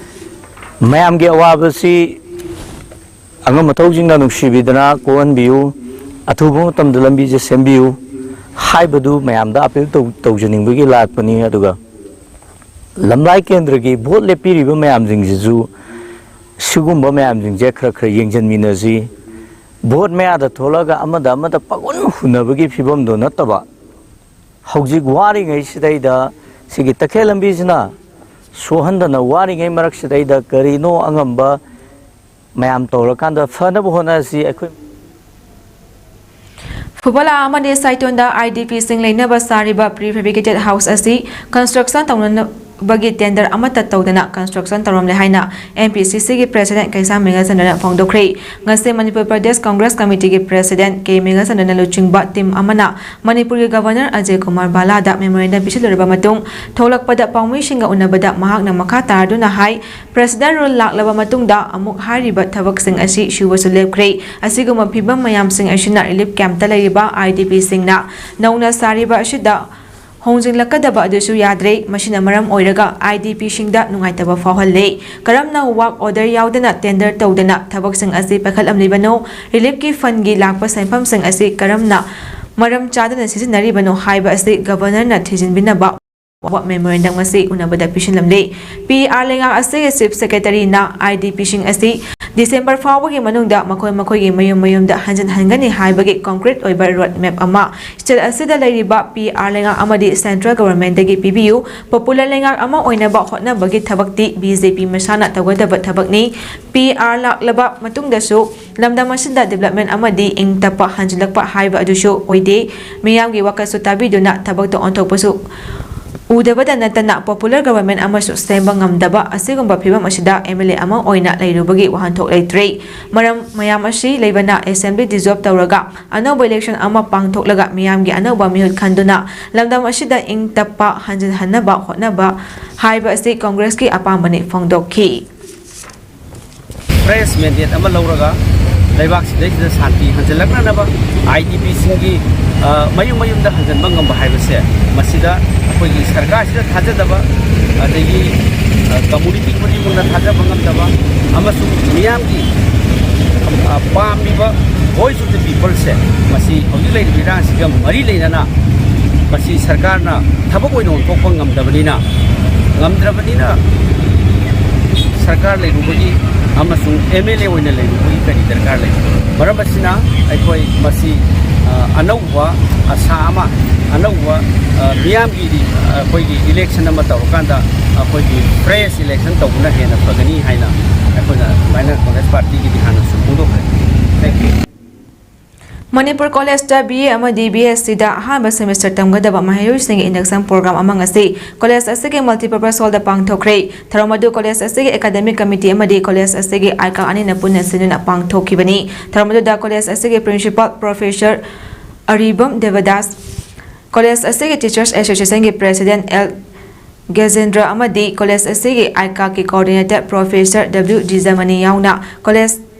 ꯃꯌꯥꯝꯒꯤ ꯑꯋꯥꯕꯁꯤ ꯑꯉꯝ ꯑꯊꯧꯁꯤꯡꯅ ꯅꯨꯡꯁꯤꯕꯤꯗꯅ ꯀꯣꯛꯍꯟꯕꯤꯌꯨ, ꯑꯊꯨꯕ ꯃꯇꯝꯗ ꯂꯝꯕꯤꯁꯦ ꯁꯦꯝꯕꯤꯌꯨ ꯍꯥꯏꯕꯗꯨ ꯃꯌꯥꯝꯗ ꯑꯄꯤꯜ ꯇꯧ-, ꯇꯧꯖꯅꯤꯡꯕꯒꯤ ꯂꯥꯛꯄꯅꯤ꯫ ꯑꯗꯨꯒ ꯂꯝꯂꯥꯏ ꯀꯦꯟꯗ꯭ꯔꯒꯤ ꯚꯣꯠ ꯂꯦꯞꯄꯤꯔꯤꯕ ꯃꯌꯥꯝꯁꯤꯡꯁꯤꯁꯨ ꯁꯤꯒꯨꯝꯕ ꯃꯌꯥꯝꯁꯤꯡꯁꯦ ꯈꯔ ꯈꯔ ꯌꯦꯡꯁꯤꯟꯃꯤꯟꯅꯁꯤ꯫ ꯚꯣꯠ ꯃꯌꯥꯗ ꯊꯣꯛꯂꯒ ꯑꯃꯗ ꯑꯃꯗ ꯄꯪꯍꯨꯟ ꯍꯨꯟꯅꯕꯒꯤ ꯐꯤꯕꯝꯗꯣ ꯅꯠꯇꯕ, ꯍꯧꯖꯤꯛ ꯋꯥꯔꯤꯉꯩꯁꯤꯗꯩꯗ ꯁꯤꯒꯤ ꯇꯈꯦꯜ ꯂꯝꯕꯤꯁꯤꯅ ꯁꯣꯛꯍꯟꯗꯅ ꯋꯥꯔꯤꯉꯩ ꯃꯔꯛꯁꯤꯗꯩꯗ ꯀꯔꯤꯅꯣ ꯑꯉꯝꯕ ꯃꯌꯥꯝ ꯇꯧꯔꯀꯥꯟꯗ ꯐꯅꯕ ꯍꯣꯠꯅꯁꯤ꯫ ꯑꯩꯈꯣꯏ ꯐꯨꯕꯂꯥ ꯑꯃꯗꯤ ꯁꯥꯏꯇꯣꯟꯗ IDPꯁꯤꯡ ꯂꯩꯅꯕ ꯁꯥꯔꯤꯕ prefabricated house ꯑꯁꯤ construction ꯇꯧꯅꯅꯕꯒꯤ tender ꯑꯃꯠꯇ ꯇꯧꯗꯅ construction ꯇꯧꯔꯝꯂꯦ ꯍꯥꯏꯅ MPCCꯒꯤ president ꯀꯩꯁꯥꯝ ꯃꯦꯘꯆꯟꯗ꯭ꯔꯅ ꯐꯣꯡꯗꯣꯛꯈ꯭ꯔꯦ꯫ ꯉꯁꯤ ꯃꯅꯤꯄꯨꯔ ꯄ꯭ꯔꯗꯦꯁ ꯀꯣꯡꯒ꯭ꯔꯦꯁ ꯀꯃꯤꯇꯤꯒꯤ president ꯀꯦ ꯃꯦꯘꯆꯟꯗ꯭ꯔꯅ ꯂꯨꯆꯤꯡꯕ team ꯑꯃꯅ ꯃꯅꯤꯄꯨꯔꯒꯤ governor ꯑꯖꯌ ꯀꯨꯃꯥꯔ ꯚꯥꯂꯥꯗ memorandum ꯄꯤꯁꯤꯜꯂꯨꯔꯕ ꯃꯇꯨꯡ ꯊꯣꯛꯂꯛꯄꯗ ꯄꯥꯎꯃꯤꯁꯤꯡꯒ ꯎꯅꯕꯗ ꯃꯍꯥꯛꯅ ꯃꯈꯥ ꯇꯥꯔꯗꯨꯅ ꯍꯥꯏ, president rule ꯂꯥꯛꯂꯕ ꯃꯇꯨꯡꯗ ꯑꯃꯨꯛ ꯍꯥꯏꯔꯤꯕ ꯊꯕꯛꯁꯤꯡ ꯑꯁꯤ ꯁꯨꯕꯁꯨ ꯂꯦꯞꯈ꯭ꯔꯦ꯫ ꯑꯁꯤꯒꯨꯝꯕ ꯐꯤꯕꯝ ꯃꯌꯥꯝꯁꯤꯡ ꯑꯁꯤꯅ relief campꯇ ꯂꯩꯔꯤꯕ IDPꯁꯤꯡꯅ ꯅꯧꯅ ꯁꯥꯔꯤꯕ ꯑꯁꯤꯗ ꯍꯣꯡꯖꯤꯜꯂꯛꯀꯗꯕ ꯑꯗꯨꯁꯨ ꯌꯥꯗ꯭ꯔꯦ꯫ ꯃꯁꯤꯅ ꯃꯔꯝ ꯑꯣꯏꯔꯒ IDPꯁꯤꯡꯗ ꯅꯨꯡꯉꯥꯏꯇꯕ ꯐꯥꯎꯍꯜꯂꯦ꯫ ꯀꯔꯝꯅ work order ꯌꯥꯎꯗꯅ tender ꯇꯧꯗꯅ ꯊꯕꯛꯁꯤꯡ ꯑꯁꯤ ꯄꯥꯏꯈꯠꯂꯝꯂꯤꯕꯅꯣ? Reliefꯀꯤ fundꯀꯤ ꯂꯥꯛꯄ ꯁꯦꯟꯐꯝꯁꯤꯡ ꯑꯁꯤ ꯀꯔꯝꯅ ꯃꯔꯝ ꯆꯥꯗꯅ ꯁꯤꯖꯤꯟꯅꯔꯤꯕꯅꯣ ꯍꯥꯏꯕ ꯑꯁꯤ governorꯅ ꯊꯤꯖꯤꯟꯕꯤꯅꯕ memorandum ꯑꯁꯤ ꯎꯅꯕꯗ ꯄꯤꯁꯤꯜꯂꯝꯂꯦ꯫ PR ꯂꯩꯉꯥꯛ ꯑꯁꯤꯒꯤ chief secretaryꯅ IDPꯁꯤꯡ ꯑꯁꯤ December ꯐꯥꯎꯕꯒꯤ ꯃꯅꯨꯡꯗ ꯃꯈꯣꯏ ꯃꯈꯣꯏꯒꯤ ꯃꯌꯨꯝ ꯃꯌꯨꯝꯗ ꯍꯟꯖꯤꯟꯍꯟꯒꯅꯤ ꯍꯥꯏꯕꯒꯤ concrete ꯑꯣꯏꯕ road map ꯑꯃ state ꯑꯁꯤꯗ ꯂꯩꯔꯤꯕ PR ꯂꯩꯉꯥꯛ ꯑꯃꯗꯤ central governmentꯗꯒꯤ ꯄꯤꯕꯤꯌꯨ꯫ Popular ꯂꯩꯉꯥꯛ ꯑꯃ ꯑꯣꯏꯅꯕ ꯍꯣꯠꯅꯕꯒꯤ ꯊꯕꯛꯇꯤ BJP ꯃꯁꯥꯅ ꯇꯧꯒꯗꯕ ꯊꯕꯛꯅꯤ꯫ PR ꯂꯥꯛꯂꯕ ꯃꯇꯨꯡꯗꯁꯨ ꯂꯝꯗꯝ ꯑꯁꯤꯗ development ꯑꯃꯗꯤ ꯏꯪ ꯇꯞꯄ ꯍꯟꯖꯤꯜꯂꯛꯄ ꯍꯥꯏꯕ ꯑꯗꯨꯁꯨ ꯑꯣꯏꯗꯦ꯫ ꯃꯤꯌꯥꯝꯒꯤ ꯋꯥꯈꯜꯁꯨ ꯇꯥꯕꯤꯗꯨꯅ ꯊꯕꯛꯇ ꯑꯣꯟꯊꯣꯛꯄꯁꯨ ꯎꯗꯕꯗ ꯅꯠꯇꯅ popular government ꯑꯃꯁꯨ ꯁꯦꯝꯕ ꯉꯝꯗꯕ ꯑꯁꯤꯒꯨꯝꯕ ꯐꯤꯕꯝ ꯑꯁꯤꯗ MLA ꯑꯃ ꯑꯣꯏꯅ ꯂꯩꯔꯨꯕꯒꯤ ꯋꯥꯍꯟꯊꯣꯛ ꯂꯩꯇ꯭ꯔꯦ꯫ ꯃꯔꯝ ꯃꯌꯥꯝ ꯑꯁꯤ ꯂꯩꯕꯅ assembly dissolve ꯇꯧꯔꯒ ꯑꯅꯧꯕ election ꯑꯃ ꯄꯥꯡꯊꯣꯛꯂꯒ ꯃꯤꯌꯥꯝꯒꯤ ꯑꯅꯧꯕ ꯃꯤꯍꯨꯠ ꯈꯟꯗꯨꯅ ꯂꯝꯗꯝ ꯑꯁꯤꯗ ꯏꯪ ꯇꯞꯄ ꯍꯟꯖꯤꯟꯍꯟꯅꯕ ꯍꯣꯠꯅꯕ ꯍꯥꯏꯕ ꯑꯁꯤ ꯀꯣꯡꯒ꯭ꯔꯦꯁꯀꯤ ꯑꯄꯥꯝꯕꯅꯤ ꯐꯣꯡꯗꯣꯛꯈꯤ꯫ Fresh mandate ꯑꯃ ꯂꯧꯔꯒ ꯂꯩꯕꯥꯛꯁꯤꯗꯩꯁꯤꯗ ꯁꯥꯟꯇꯤ ꯍꯟꯖꯤꯜꯂꯛꯅꯅꯕ, IDPꯁꯤꯡꯒꯤ, ꯑ, ꯃꯌꯨꯝ ꯃꯌꯨꯝꯗ ꯍꯟꯖꯤꯟꯕ ꯉꯝꯕ ꯍꯥꯏꯕꯁꯦ, ꯃꯁꯤꯗ ꯑꯩꯈꯣꯏꯒꯤ ꯁꯔꯀꯥꯔꯁꯤꯗ ꯊꯥꯖꯗꯕ, ꯑꯗꯒꯤ, ꯑ, community ꯈꯨꯗꯤꯡꯃꯛꯅ ꯊꯥꯖꯕ ꯉꯝꯗꯕ, ꯑꯃꯁꯨꯡ ꯃꯤꯌꯥꯝꯒꯤ, ꯑ, ꯄꯥꯝꯃꯤꯕ voice of the peopleꯁꯦ, ꯃꯁꯤ ꯍꯧꯖꯤꯛ ꯂꯩꯔꯤꯕ ꯏꯔꯥꯡꯁꯤꯒ ꯃꯔꯤ ꯂꯩꯅꯅ ꯃꯁꯤ ꯁꯔꯀꯥꯔꯅ ꯊꯕꯛ ꯑꯣꯏꯅ ꯑꯣꯟꯊꯣꯛꯄ ꯉꯝꯗꯕꯅꯤꯅ, ꯉꯝꯗ꯭ꯔꯕꯅꯤꯅ ꯁꯔꯀꯥꯔ ꯂꯩꯔꯨꯕꯒꯤ ꯑꯃꯁꯨꯡ ꯑꯦꯝ ꯑꯦꯜ ꯑꯦ ꯑꯣꯏꯅ ꯂꯩꯔꯨꯕꯒꯤ ꯀꯔꯤ ꯗꯔꯀꯥꯔ ꯂꯩ? ꯃꯔꯝ ꯑꯁꯤꯅ ꯑꯩꯈꯣꯏ ꯃꯁꯤ ꯑ, ꯑꯅꯧꯕ ꯑꯁꯥ ꯑꯃ, ꯑꯅꯧꯕ ꯑ, ꯃꯤꯌꯥꯝꯒꯤ, ꯑ, ꯑꯩꯈꯣꯏꯒꯤ ꯏꯂꯦꯛꯁꯟ ꯑꯃ ꯇꯧꯔꯀꯥꯟꯗ ꯑꯩꯈꯣꯏꯒꯤ ꯐ꯭ꯔꯦꯁ ꯏꯂꯦꯛꯁꯟ ꯇꯧꯕꯅ ꯍꯦꯟꯅ ꯐꯒꯅꯤ ꯍꯥꯏꯅ ꯑꯩꯈꯣꯏꯅ ꯑꯗꯨꯃꯥꯏꯅ ꯀꯣꯡꯒ꯭ꯔꯦꯁ ꯄꯥꯔꯇꯤꯒꯤꯗꯤ ꯍꯥꯟꯅꯁꯨ ꯐꯣꯡꯗꯣꯛꯈ꯭ꯔꯦ꯫ Thank you. ꯃꯅꯤꯄꯨꯔ ꯀꯣꯂꯦꯖꯇ ꯕꯤ ꯑꯦ ꯑꯃꯗꯤ ꯕꯤ ꯑꯦꯁ ꯁꯤꯗ ꯑꯍꯥꯟꯕ ꯁꯦꯃꯤꯁꯇꯔ ꯇꯝꯒꯗꯕ ꯃꯍꯩꯔꯣꯏꯁꯤꯡꯒꯤ induction program ꯑꯃ ꯉꯁꯤ ꯀꯣꯂꯦꯖ ꯑꯁꯤꯒꯤ multipurpose hall ꯗ ꯄꯥꯡꯊꯣꯛꯈ꯭ꯔꯦ꯫ ꯊꯧꯔꯝ ꯑꯗꯨ ꯀꯣꯂꯦꯖ ꯑꯁꯤꯒꯤ academic committee ꯑꯃꯗꯤ ꯀꯣꯂꯦꯖ ꯑꯁꯤꯒꯤ ꯑꯥꯏꯀꯥ ꯑꯅꯤꯅ ꯄꯨꯟꯅ ꯁꯤꯟꯗꯨꯅ ꯄꯥꯡꯊꯣꯛꯈꯤꯕꯅꯤ꯫ ꯊꯧꯔꯝ ꯑꯗꯨꯗ ꯀꯣꯂꯦꯖ ꯑꯁꯤꯒꯤ principal professor ꯑꯔꯤꯕꯝ ꯗꯦꯕꯗꯥꯁ, ꯀꯣꯂꯦꯖ ꯑꯁꯤꯒꯤ Teachers Association ꯒꯤ president ꯑꯦꯜ ꯒꯖꯦꯟꯗ꯭ꯔ ꯑꯃꯗꯤ ꯀꯣꯂꯦꯖ ꯑꯁꯤꯒꯤ ꯑꯥꯏꯀꯥꯒꯤ coordinator professor ꯗꯕ꯭ꯂꯤꯎ ꯗꯤꯖꯃꯅꯤ ꯌꯥꯎꯅ ꯀꯣꯂꯦꯖ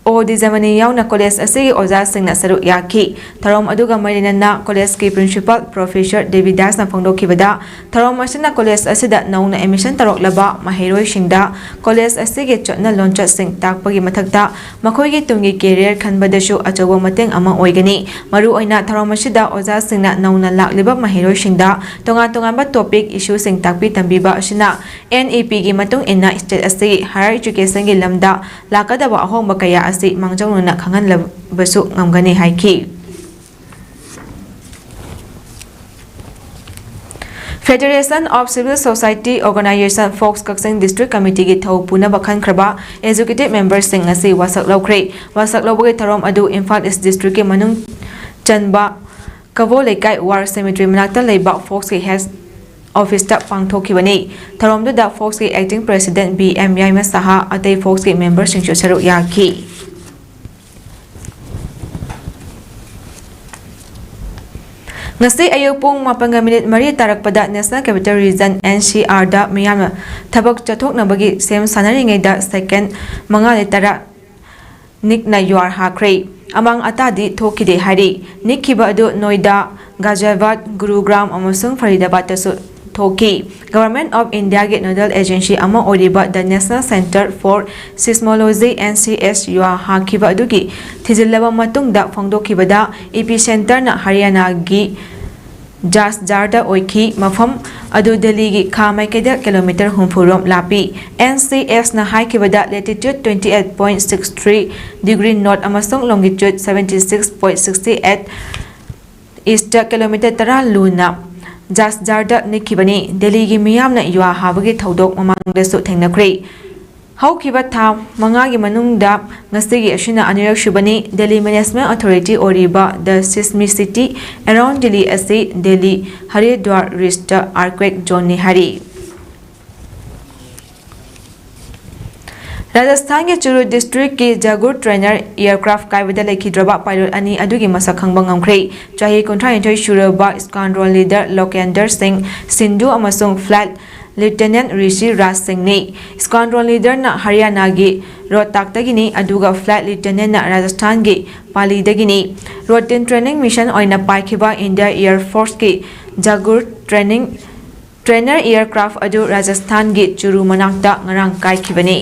ꯑꯣ ꯗꯤꯖꯃꯅꯤ ꯌꯥꯎꯅ ꯀꯣꯂꯦꯖ ꯑꯁꯤꯒꯤ ꯑꯣꯖꯥꯁꯤꯡꯅ ꯁꯔꯨꯛ ꯌꯥꯈꯤ꯫ ꯊꯧꯔꯝ ꯑꯗꯨꯒ ꯃꯔꯤ ꯂꯩꯅꯅ ꯀꯣꯂꯦꯖꯀꯤ principal professor ꯗꯦꯕꯤꯗꯥꯁꯅ ꯐꯣꯡꯗꯣꯛꯈꯤꯕꯗ, ꯊꯧꯔꯝ ꯑꯁꯤꯅ ꯀꯣꯂꯦꯖ ꯑꯁꯤꯗ ꯅꯧꯅ admission ꯇꯧꯔꯛꯂꯕ ꯃꯍꯩꯔꯣꯏꯁꯤꯡꯗ ꯀꯣꯂꯦꯖ ꯑꯁꯤꯒꯤ ꯆꯠꯅ ꯂꯣꯟꯆꯠꯁꯤꯡ ꯇꯥꯛꯄꯒꯤ ꯃꯊꯛꯇ ꯃꯈꯣꯏꯒꯤ ꯇꯨꯡꯒꯤ career ꯈꯟꯕꯗꯁꯨ ꯑꯆꯧꯕ ꯃꯇꯦꯡ ꯑꯃ ꯑꯣꯏꯒꯅꯤ꯫ ꯃꯔꯨꯑꯣꯏꯅ ꯊꯧꯔꯝ ꯑꯁꯤꯗ ꯑꯣꯖꯥꯁꯤꯡꯅ ꯅꯧꯅ ꯂꯥꯛꯂꯤꯕ ꯃꯍꯩꯔꯣꯏꯁꯤꯡꯗ ꯇꯣꯉꯥꯟ ꯇꯣꯉꯥꯟꯕ topic issue ꯁꯤꯡ ꯇꯥꯛꯄꯤ ꯇꯝꯕꯤꯕ ꯑꯁꯤꯅ N E P ꯒꯤ ꯃꯇꯨꯡ ꯏꯟꯅ state ꯑꯁꯤꯒꯤ higher education ꯒꯤ ꯂꯝꯗ ꯂꯥꯛꯀꯗꯕ ꯑꯍꯣꯡꯕ ꯀꯌꯥ ꯑꯁꯤ ꯃꯥꯡꯖꯧꯅꯅ ꯈꯪꯍꯟꯕꯁꯨ ꯉꯝꯒꯅꯤ ꯍꯥꯏꯈꯤ꯫ Federation of Civil Society Organization, fox, Kakching district committee ꯒꯤ ꯊꯧ ꯄꯨꯅꯕ ꯈꯟꯈ꯭ꯔꯕ executive member ꯁꯤꯡ ꯉꯁꯤ ꯋꯥꯁꯛ ꯂꯧꯈ꯭ꯔꯦ꯫ ꯋꯥꯁꯛ ꯂꯧꯕꯒꯤ ꯊꯧꯔꯝ ꯑꯗꯨ ꯏꯝꯐꯥꯜ East district ꯀꯤ ꯃꯅꯨꯡ ꯆꯟꯕ ꯀꯕꯣ ꯂꯩꯀꯥꯏ war cemetery ꯃꯅꯥꯛꯇ ꯂꯩꯕ ꯐꯣꯛꯁꯀꯤ head office ꯇ ꯄꯥꯡꯊꯣꯛꯈꯤꯕꯅꯤ꯫ ꯊꯧꯔꯝꯗꯨꯗ ꯐꯣꯛꯁꯀꯤ acting president ꯕꯤ ꯑꯦꯝ ꯌꯥꯏꯃ ꯁꯍꯥ, ꯑꯇꯩ ꯐꯣꯛꯁꯀꯤ member ꯁꯤꯡꯁꯨ ꯁꯔꯨꯛ ꯌꯥꯈꯤ꯫ ꯉꯁꯤ ꯑꯌꯨꯛ ꯄꯨꯡ ꯃꯥꯄꯟꯒ minute ꯃꯔꯤ ꯇꯥꯔꯛꯄꯗ National Capital Region, N C R ꯗ ꯃꯤꯌꯥꯝꯅ ꯊꯕꯛ ꯆꯠꯊꯣꯛꯅꯕꯒꯤ ꯁꯦꯝ ꯁꯥꯟꯅꯔꯤꯉꯩꯗ second ꯃꯉꯥꯗꯒꯤ ꯇꯔꯥ ꯅꯤꯛꯅ ꯌꯨꯍꯥꯔ ꯍꯥꯈ꯭ꯔꯦ꯫ ꯑꯃꯥꯡ ꯑꯇꯥꯗꯤ ꯊꯣꯛꯈꯤꯗꯦ ꯍꯥꯏꯔꯤ꯫ ꯅꯤꯛꯈꯤꯕ ꯑꯗꯨ ꯅꯣꯏꯗꯥ, ꯒꯥꯖꯤꯌꯥꯕꯥꯗ, ꯒꯨꯔꯨꯒ꯭ꯔꯥꯝ ꯑꯃꯁꯨꯡ ꯐꯔꯤꯗꯥꯕꯥꯗꯇꯁꯨ ꯊꯣꯛꯈꯤ꯫ Government of India ꯒꯤ nodal agency ꯑꯃ ꯑꯣꯏꯔꯤꯕ The National Centre for Seismology, N C S, ꯌꯨꯍꯥꯔ ꯍꯥꯈꯤꯕ ꯑꯗꯨꯒꯤ ꯊꯤꯖꯤꯜꯂꯕ ꯃꯇꯨꯡꯗ ꯐꯣꯡꯗꯣꯛꯈꯤꯕꯗ, epicentre ꯅ ꯍꯔꯤꯌꯥꯅꯥꯒꯤ ꯖꯥꯁ ꯖꯥꯔꯗ ꯑꯣꯏꯈꯤ꯫ ꯃꯐꯝ ꯑꯗꯨ ꯗꯦꯜꯂꯤꯒꯤ ꯈꯥ ꯃꯥꯏꯀꯩꯗ ꯀꯤꯂꯣꯃꯤꯇꯔ ꯍꯨꯝꯐꯨ ꯔꯣꯝ ꯂꯥꯞꯄꯤ꯫ ꯑꯦꯟ ꯁꯤ ꯑꯦꯁꯅ ꯍꯥꯏꯈꯤꯕꯗ, latitude twenty eight point six three degree north ꯑꯃꯁꯨꯡ longitude seventy six point six eight eastꯇ ꯀꯤꯂꯣꯃꯤꯇꯔ ꯇꯔꯥ ꯂꯨꯅ ꯖꯥꯁ ꯖꯥꯔꯗ ꯅꯤꯛꯈꯤꯕꯅꯤ꯫ ꯗꯦꯜꯂꯤꯒꯤ ꯃꯤꯌꯥꯝꯅ ꯌꯨꯍꯥ ꯍꯥꯕꯒꯤ ꯊꯧꯗꯣꯛ ꯃꯃꯥꯡꯗꯁꯨ ꯊꯦꯡꯅꯈ꯭ꯔꯦ꯫ ꯍꯧꯈꯤꯕ ꯊꯥ ꯃꯉꯥꯒꯤ ꯃꯅꯨꯡꯗ ꯉꯁꯤꯒꯤ ꯑꯁꯤꯅ ꯑꯅꯤꯔꯛ ꯁꯨꯕꯅꯤ꯫ Delhi Management Authority ꯑꯣꯏꯔꯤꯕ The Seismicity Around Delhi ꯑꯁꯤ ꯗꯦꯜꯂꯤ ꯍꯔꯤꯗ꯭ꯋꯥꯔ ꯔꯤꯖꯇ earthquake zoneꯅꯤ ꯍꯥꯏꯔꯤ꯫ ꯔꯥꯖꯁꯊꯥꯟꯒꯤ ꯆꯨꯔꯨ ꯗꯤꯁꯇ꯭ꯔꯤꯛꯀꯤ ꯖꯒꯨꯔ ꯇ꯭ꯔꯦꯅꯔ ꯑꯦꯌꯔꯀ꯭ꯔꯥꯐ ꯀꯥꯏꯕꯗ ꯂꯩꯈꯤꯗ꯭ꯔꯕ ꯄꯥꯏꯂꯣꯠ ꯑꯅꯤ ꯑꯗꯨꯒꯤ ꯃꯁꯛ ꯈꯪꯕ ꯉꯝꯈ꯭ꯔꯦ꯫ ꯆꯍꯤ ꯀꯨꯟꯊ꯭ꯔꯥꯅꯤꯊꯣꯏ ꯁꯨꯔꯕ ꯁ꯭ꯀꯥꯟꯗ꯭ꯔꯣꯜ ꯂꯤꯗꯔ ꯂꯣꯀꯦꯟꯗꯔ ꯁꯤꯡ ꯁꯤꯟꯙꯨ ꯑꯃꯁꯨꯡ ꯐ꯭ꯂꯥꯏꯠ ꯂꯤꯎꯇꯦꯅꯦꯟꯠ ꯔꯤꯁꯤ ꯔꯥꯖ ꯁꯤꯡꯅꯤ꯫ ꯁ꯭ꯀꯥꯟꯗ꯭ꯔꯣꯜ ꯂꯤꯗꯔꯅ ꯍꯔꯤꯌꯥꯅꯥꯒꯤ ꯔꯣꯍꯇꯥꯛꯇꯒꯤꯅꯤ, ꯑꯗꯨꯒ ꯐ꯭ꯂꯥꯏꯠ ꯂꯤꯎꯇꯦꯅꯦꯟꯠꯅ ꯔꯥꯖꯁꯊꯥꯟꯒꯤ ꯄꯥꯂꯤꯗꯒꯤꯅꯤ꯫ ꯔꯨꯇꯤꯟ ꯇ꯭ꯔꯦꯅꯤꯡ ꯃꯤꯁꯟ ꯑꯣꯏꯅ ꯄꯥꯏꯈꯤꯕ ꯏꯟꯗꯤꯌꯥ ꯑꯦꯌꯔ ꯐꯣꯔꯁꯀꯤ ꯖꯒꯨꯔ ꯇ꯭ꯔꯦꯅꯤꯡ ꯇ꯭ꯔꯦꯅꯔ ꯑꯦꯌꯔꯀ꯭ꯔꯥꯐ ꯑꯗꯨ ꯔꯥꯖꯁꯊꯥꯟꯒꯤ ꯆꯨꯔꯨ ꯃꯅꯥꯛꯇ ꯉꯔꯥꯡ ꯀꯥꯏꯈꯤꯕꯅꯤ꯫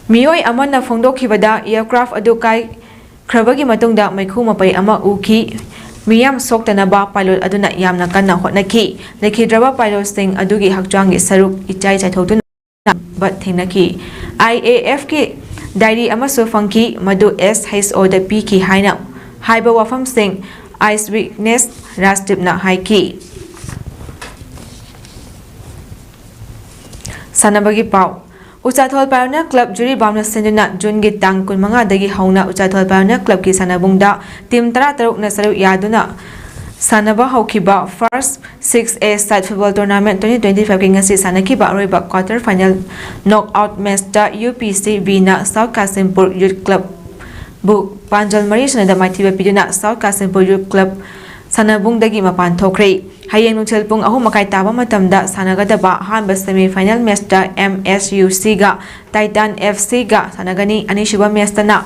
ꯃꯤꯑꯣꯏ ꯑꯃꯅ ꯐꯣꯡꯗꯣꯛꯈꯤꯕꯗ, ꯑꯦꯌꯔꯀ꯭ꯔꯥꯐ ꯑꯗꯨ ꯀꯥꯏꯈ꯭ꯔꯕꯒꯤ ꯃꯇꯨꯡꯗ ꯃꯩꯈꯨ ꯃꯄꯩ ꯑꯃ ꯎꯈꯤ꯫ ꯃꯤꯌꯥꯝ ꯁꯣꯛꯇꯅꯕ ꯄꯥꯏꯂꯣꯠ ꯑꯗꯨꯅ ꯌꯥꯝꯅ ꯀꯟꯅ ꯍꯣꯠꯅꯈꯤ꯫ ꯂꯩꯈꯤꯗ꯭ꯔꯕ ꯄꯥꯏꯂꯣꯠꯁꯤꯡ ꯑꯗꯨꯒꯤ ꯍꯛꯆꯥꯡꯒꯤ ꯁꯔꯨꯛ ꯏꯆꯥꯏ ꯆꯥꯏꯊꯣꯛꯇꯨꯅ ꯊꯦꯡꯅꯈꯤ꯫ ꯑꯥꯏ ꯑꯦ ꯑꯦꯐꯀꯤ ꯗꯥꯏꯔꯤ ꯑꯃꯁꯨ ꯐꯪꯈꯤ, ꯃꯗꯨ ꯑꯦꯁ ꯑꯩꯆ ꯑꯣꯗ ꯄꯤꯈꯤ ꯍꯥꯏꯅ ꯍꯥꯏꯕ ꯋꯥꯐꯝꯁꯤꯡ ꯑꯥꯏꯁ ꯋꯤꯛꯅꯦꯁ ꯔꯥꯖꯗꯤꯞꯅ ꯍꯥꯏꯈꯤ꯫ ꯁꯥꯟꯅꯕꯒꯤ ꯄꯥꯎ꯫ ꯎꯆꯥꯊꯣꯜ ꯄꯥꯏꯑꯣꯅꯤꯌꯔ ꯀ꯭ꯂꯕ ꯖꯤꯔꯤꯕꯥꯝꯅ ꯁꯤꯟꯗꯨꯅ ꯖꯨꯟꯒꯤ ꯇꯥꯡ ꯀꯨꯟꯃꯉꯥꯗꯒꯤ ꯍꯧꯅ ꯎꯆꯥꯊꯣꯜ ꯄꯥꯏꯑꯣꯅꯤꯌꯔ ꯀ꯭ꯂꯕꯀꯤ ꯁꯥꯟꯅꯕꯨꯡꯗ ꯇꯤꯝ ꯇꯔꯥꯇꯔꯨꯛꯅ ꯁꯔꯨꯛ ꯌꯥꯗꯨꯅ ꯁꯥꯟꯅꯕ ꯍꯧꯈꯤꯕ ꯐꯥꯔꯁ six a side football tournament twenty twenty five ꯀꯤ ꯉꯁꯤ ꯁꯥꯟꯅꯈꯤꯕ ꯑꯔꯣꯏꯕ ꯀ꯭ꯋꯥꯇꯔ ꯐꯥꯏꯅꯦꯜ ꯅꯣꯛ ꯑꯥꯎꯠ ꯃꯦꯆꯇ ꯌꯨ ꯄꯤ ꯁꯤ ꯕꯤꯅ ꯁꯥꯎꯠ ꯀꯥꯁꯤꯝꯄꯨꯔ ꯌꯨꯠ ꯀ꯭ꯂꯕ ꯕꯨ ꯄꯥꯟꯖꯜ ꯃꯔꯤ ꯁꯨꯅꯗ ꯃꯥꯏꯊꯤꯕ ꯄꯤꯗꯨꯅ ꯁꯥꯎꯠ ꯀꯥꯁꯤꯝꯄꯨꯔ ꯌꯨꯠ ꯀ꯭ꯂꯕ ꯁꯥꯟꯅꯕꯨꯡꯗꯒꯤ ꯃꯄꯥꯟ ꯊꯣꯛꯈ꯭ꯔꯦ꯫ ꯍꯌꯦꯡ ꯅꯨꯡꯊꯤꯜ ꯄꯨꯡ ꯑꯍꯨꯝ ꯃꯈꯥꯏ ꯇꯥꯕ ꯃꯇꯝꯗ ꯁꯥꯟꯅꯒꯗꯕ ꯑꯍꯥꯟꯕ ꯁꯦꯃꯤ ꯐꯥꯏꯅꯦꯜ ꯃꯦꯆꯇ ꯑꯦꯝ ꯑꯦꯁ ꯌꯨ ꯁꯤꯒ ꯇꯥꯏꯇꯥꯟ ꯑꯦꯐ ꯁꯤꯒ ꯁꯥꯟꯅꯒꯅꯤ꯫ ꯑꯅꯤꯁꯨꯕ ꯃꯦꯆꯇꯅ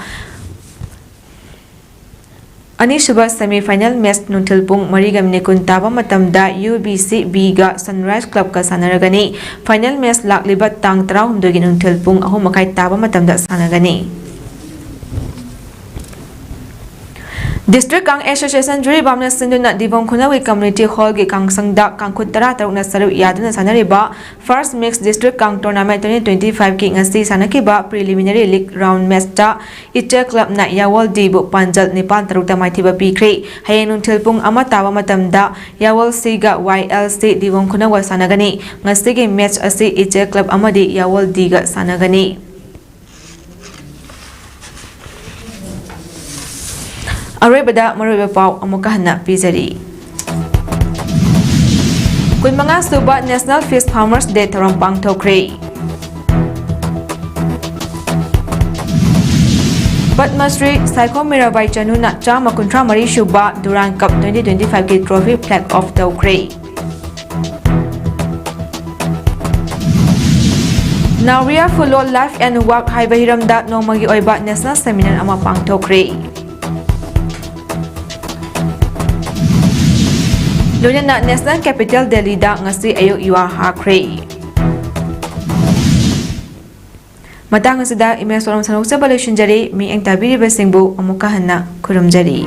ꯑꯅꯤꯁꯨꯕ ꯁꯦꯃꯤ ꯐꯥꯏꯅꯦꯜ ꯃꯦꯆ ꯅꯨꯡꯊꯤꯜ ꯄꯨꯡ ꯃꯔꯤꯒ ꯃꯤꯅꯤꯠ ꯀꯨꯟ ꯇꯥꯕ ꯃꯇꯝꯗ ꯌꯨ ꯕꯤ ꯁꯤ ꯕꯤꯒ ꯁꯟꯔꯥꯏꯖ ꯀ꯭ꯂꯕꯀ ꯁꯥꯟꯅꯔꯒꯅꯤ꯫ ꯐꯥꯏꯅꯦꯜ ꯃꯦꯆ ꯂꯥꯛꯂꯤꯕ ꯇꯥꯡ ꯇꯔꯥꯍꯨꯝꯗꯣꯏꯒꯤ ꯅꯨꯡꯊꯤꯜ ꯄꯨꯡ ꯑꯍꯨꯝ ꯃꯈꯥꯏ ꯇꯥꯕ ꯃꯇꯝꯗ ꯁꯥꯟꯅꯒꯅꯤ꯫ District Kang Association ꯖꯤꯔꯤꯕꯥꯝꯅ ꯁꯤꯟꯗꯨꯅ ꯗꯤꯕꯣꯡ ꯈꯨꯅꯧꯒꯤ Community Hall ꯒꯤ ꯀꯥꯡꯁꯪꯗ ꯀꯥꯡꯈꯨꯠ ꯇꯔꯥ ꯇꯔꯨꯛꯅ ꯁꯔꯨꯛ ꯌꯥꯗꯨꯅ ꯁꯥꯟꯅꯔꯤꯕ First Mix District Kang Tournament twenty twenty-five ꯒꯤ ꯉꯁꯤ ꯁꯥꯟꯅꯈꯤꯕ Preliminary League Round Match ꯇ ꯏꯆꯦꯜ Club ꯅ ꯌꯥꯋꯜ D ꯕꯨ ꯄꯥꯟꯖꯜ ꯅꯤꯄꯥꯜ ꯇꯔꯨꯛꯇ ꯃꯥꯏꯊꯤꯕ ꯄꯤꯈ꯭ꯔꯦ꯫ ꯍꯌꯦꯡ ꯅꯨꯡꯊꯤꯜ ꯄꯨꯡ ꯑꯃ ꯇꯥꯕ ꯃꯇꯝꯗ ꯌꯥꯋꯜ C ꯒ Y L C ꯗꯤꯕꯣꯡ ꯈꯨꯅꯧꯒ ꯁꯥꯟꯅꯒꯅꯤ꯫ ꯉꯁꯤꯒꯤ match ꯑꯁꯤ ꯏꯆꯦꯜ Club ꯑꯃꯗꯤ ꯌꯥꯋꯜ D ꯒ ꯁꯥꯟꯅꯒꯅꯤ꯫ ꯑꯔꯣꯏꯕꯗ ꯃꯔꯨꯑꯣꯏꯕ ꯄꯥꯎ ꯑꯃꯨꯛꯀ ꯍꯟꯅ ꯄꯤꯖꯔꯤ꯫ ꯀꯨꯟꯃꯉꯥ ꯁꯨꯕ National Fish Farmers Day ꯊꯧꯔꯝ ꯄꯥꯡꯊꯣꯛꯈ꯭ꯔꯦ꯫ ꯄꯗꯃ ꯁ꯭ꯔꯤ ꯁꯥꯏꯈꯣꯝ ꯃꯤꯔꯥꯕꯥꯏ ꯆꯅꯨꯅ ꯆꯥꯝꯃ ꯀꯨꯟꯊ꯭ꯔꯥ ꯃꯔꯤ ꯁꯨꯕ Durand Cup twenty twenty-five ꯀꯤ trophy flag off ꯇꯧꯈ꯭ꯔꯦ꯫ ꯅꯥꯎꯔꯤꯌꯥ ꯐꯨꯂꯣ Life and Work ꯍꯥꯏꯕ ꯍꯤꯔꯝꯗ ꯅꯣꯡꯃꯒꯤ ꯑꯣꯏꯕ National Seminar ꯑꯃ ꯄꯥꯡꯊꯣꯛꯈ꯭ꯔꯦ꯫ ꯂꯣꯏꯅꯅ National Capital Delhi ꯗ ꯉꯁꯤ ꯑꯌꯨꯛ ꯌꯨꯍꯥꯔ ꯍꯥꯈ꯭ꯔꯦ꯫ ꯃꯇꯥꯡ ꯑꯁꯤꯗ ꯏꯃꯦꯖ ꯊꯧꯔꯝ ꯁꯟꯗꯣꯛꯆꯕ ꯂꯣꯏꯁꯤꯟꯖꯔꯦ꯫ ꯃꯤꯠꯌꯦꯡ ꯇꯥꯕꯤꯔꯤꯕꯁꯤꯡꯕꯨ ꯑꯃꯨꯛꯀ ꯍꯟꯅ ꯈꯨꯔꯨꯝꯖꯔꯤ꯫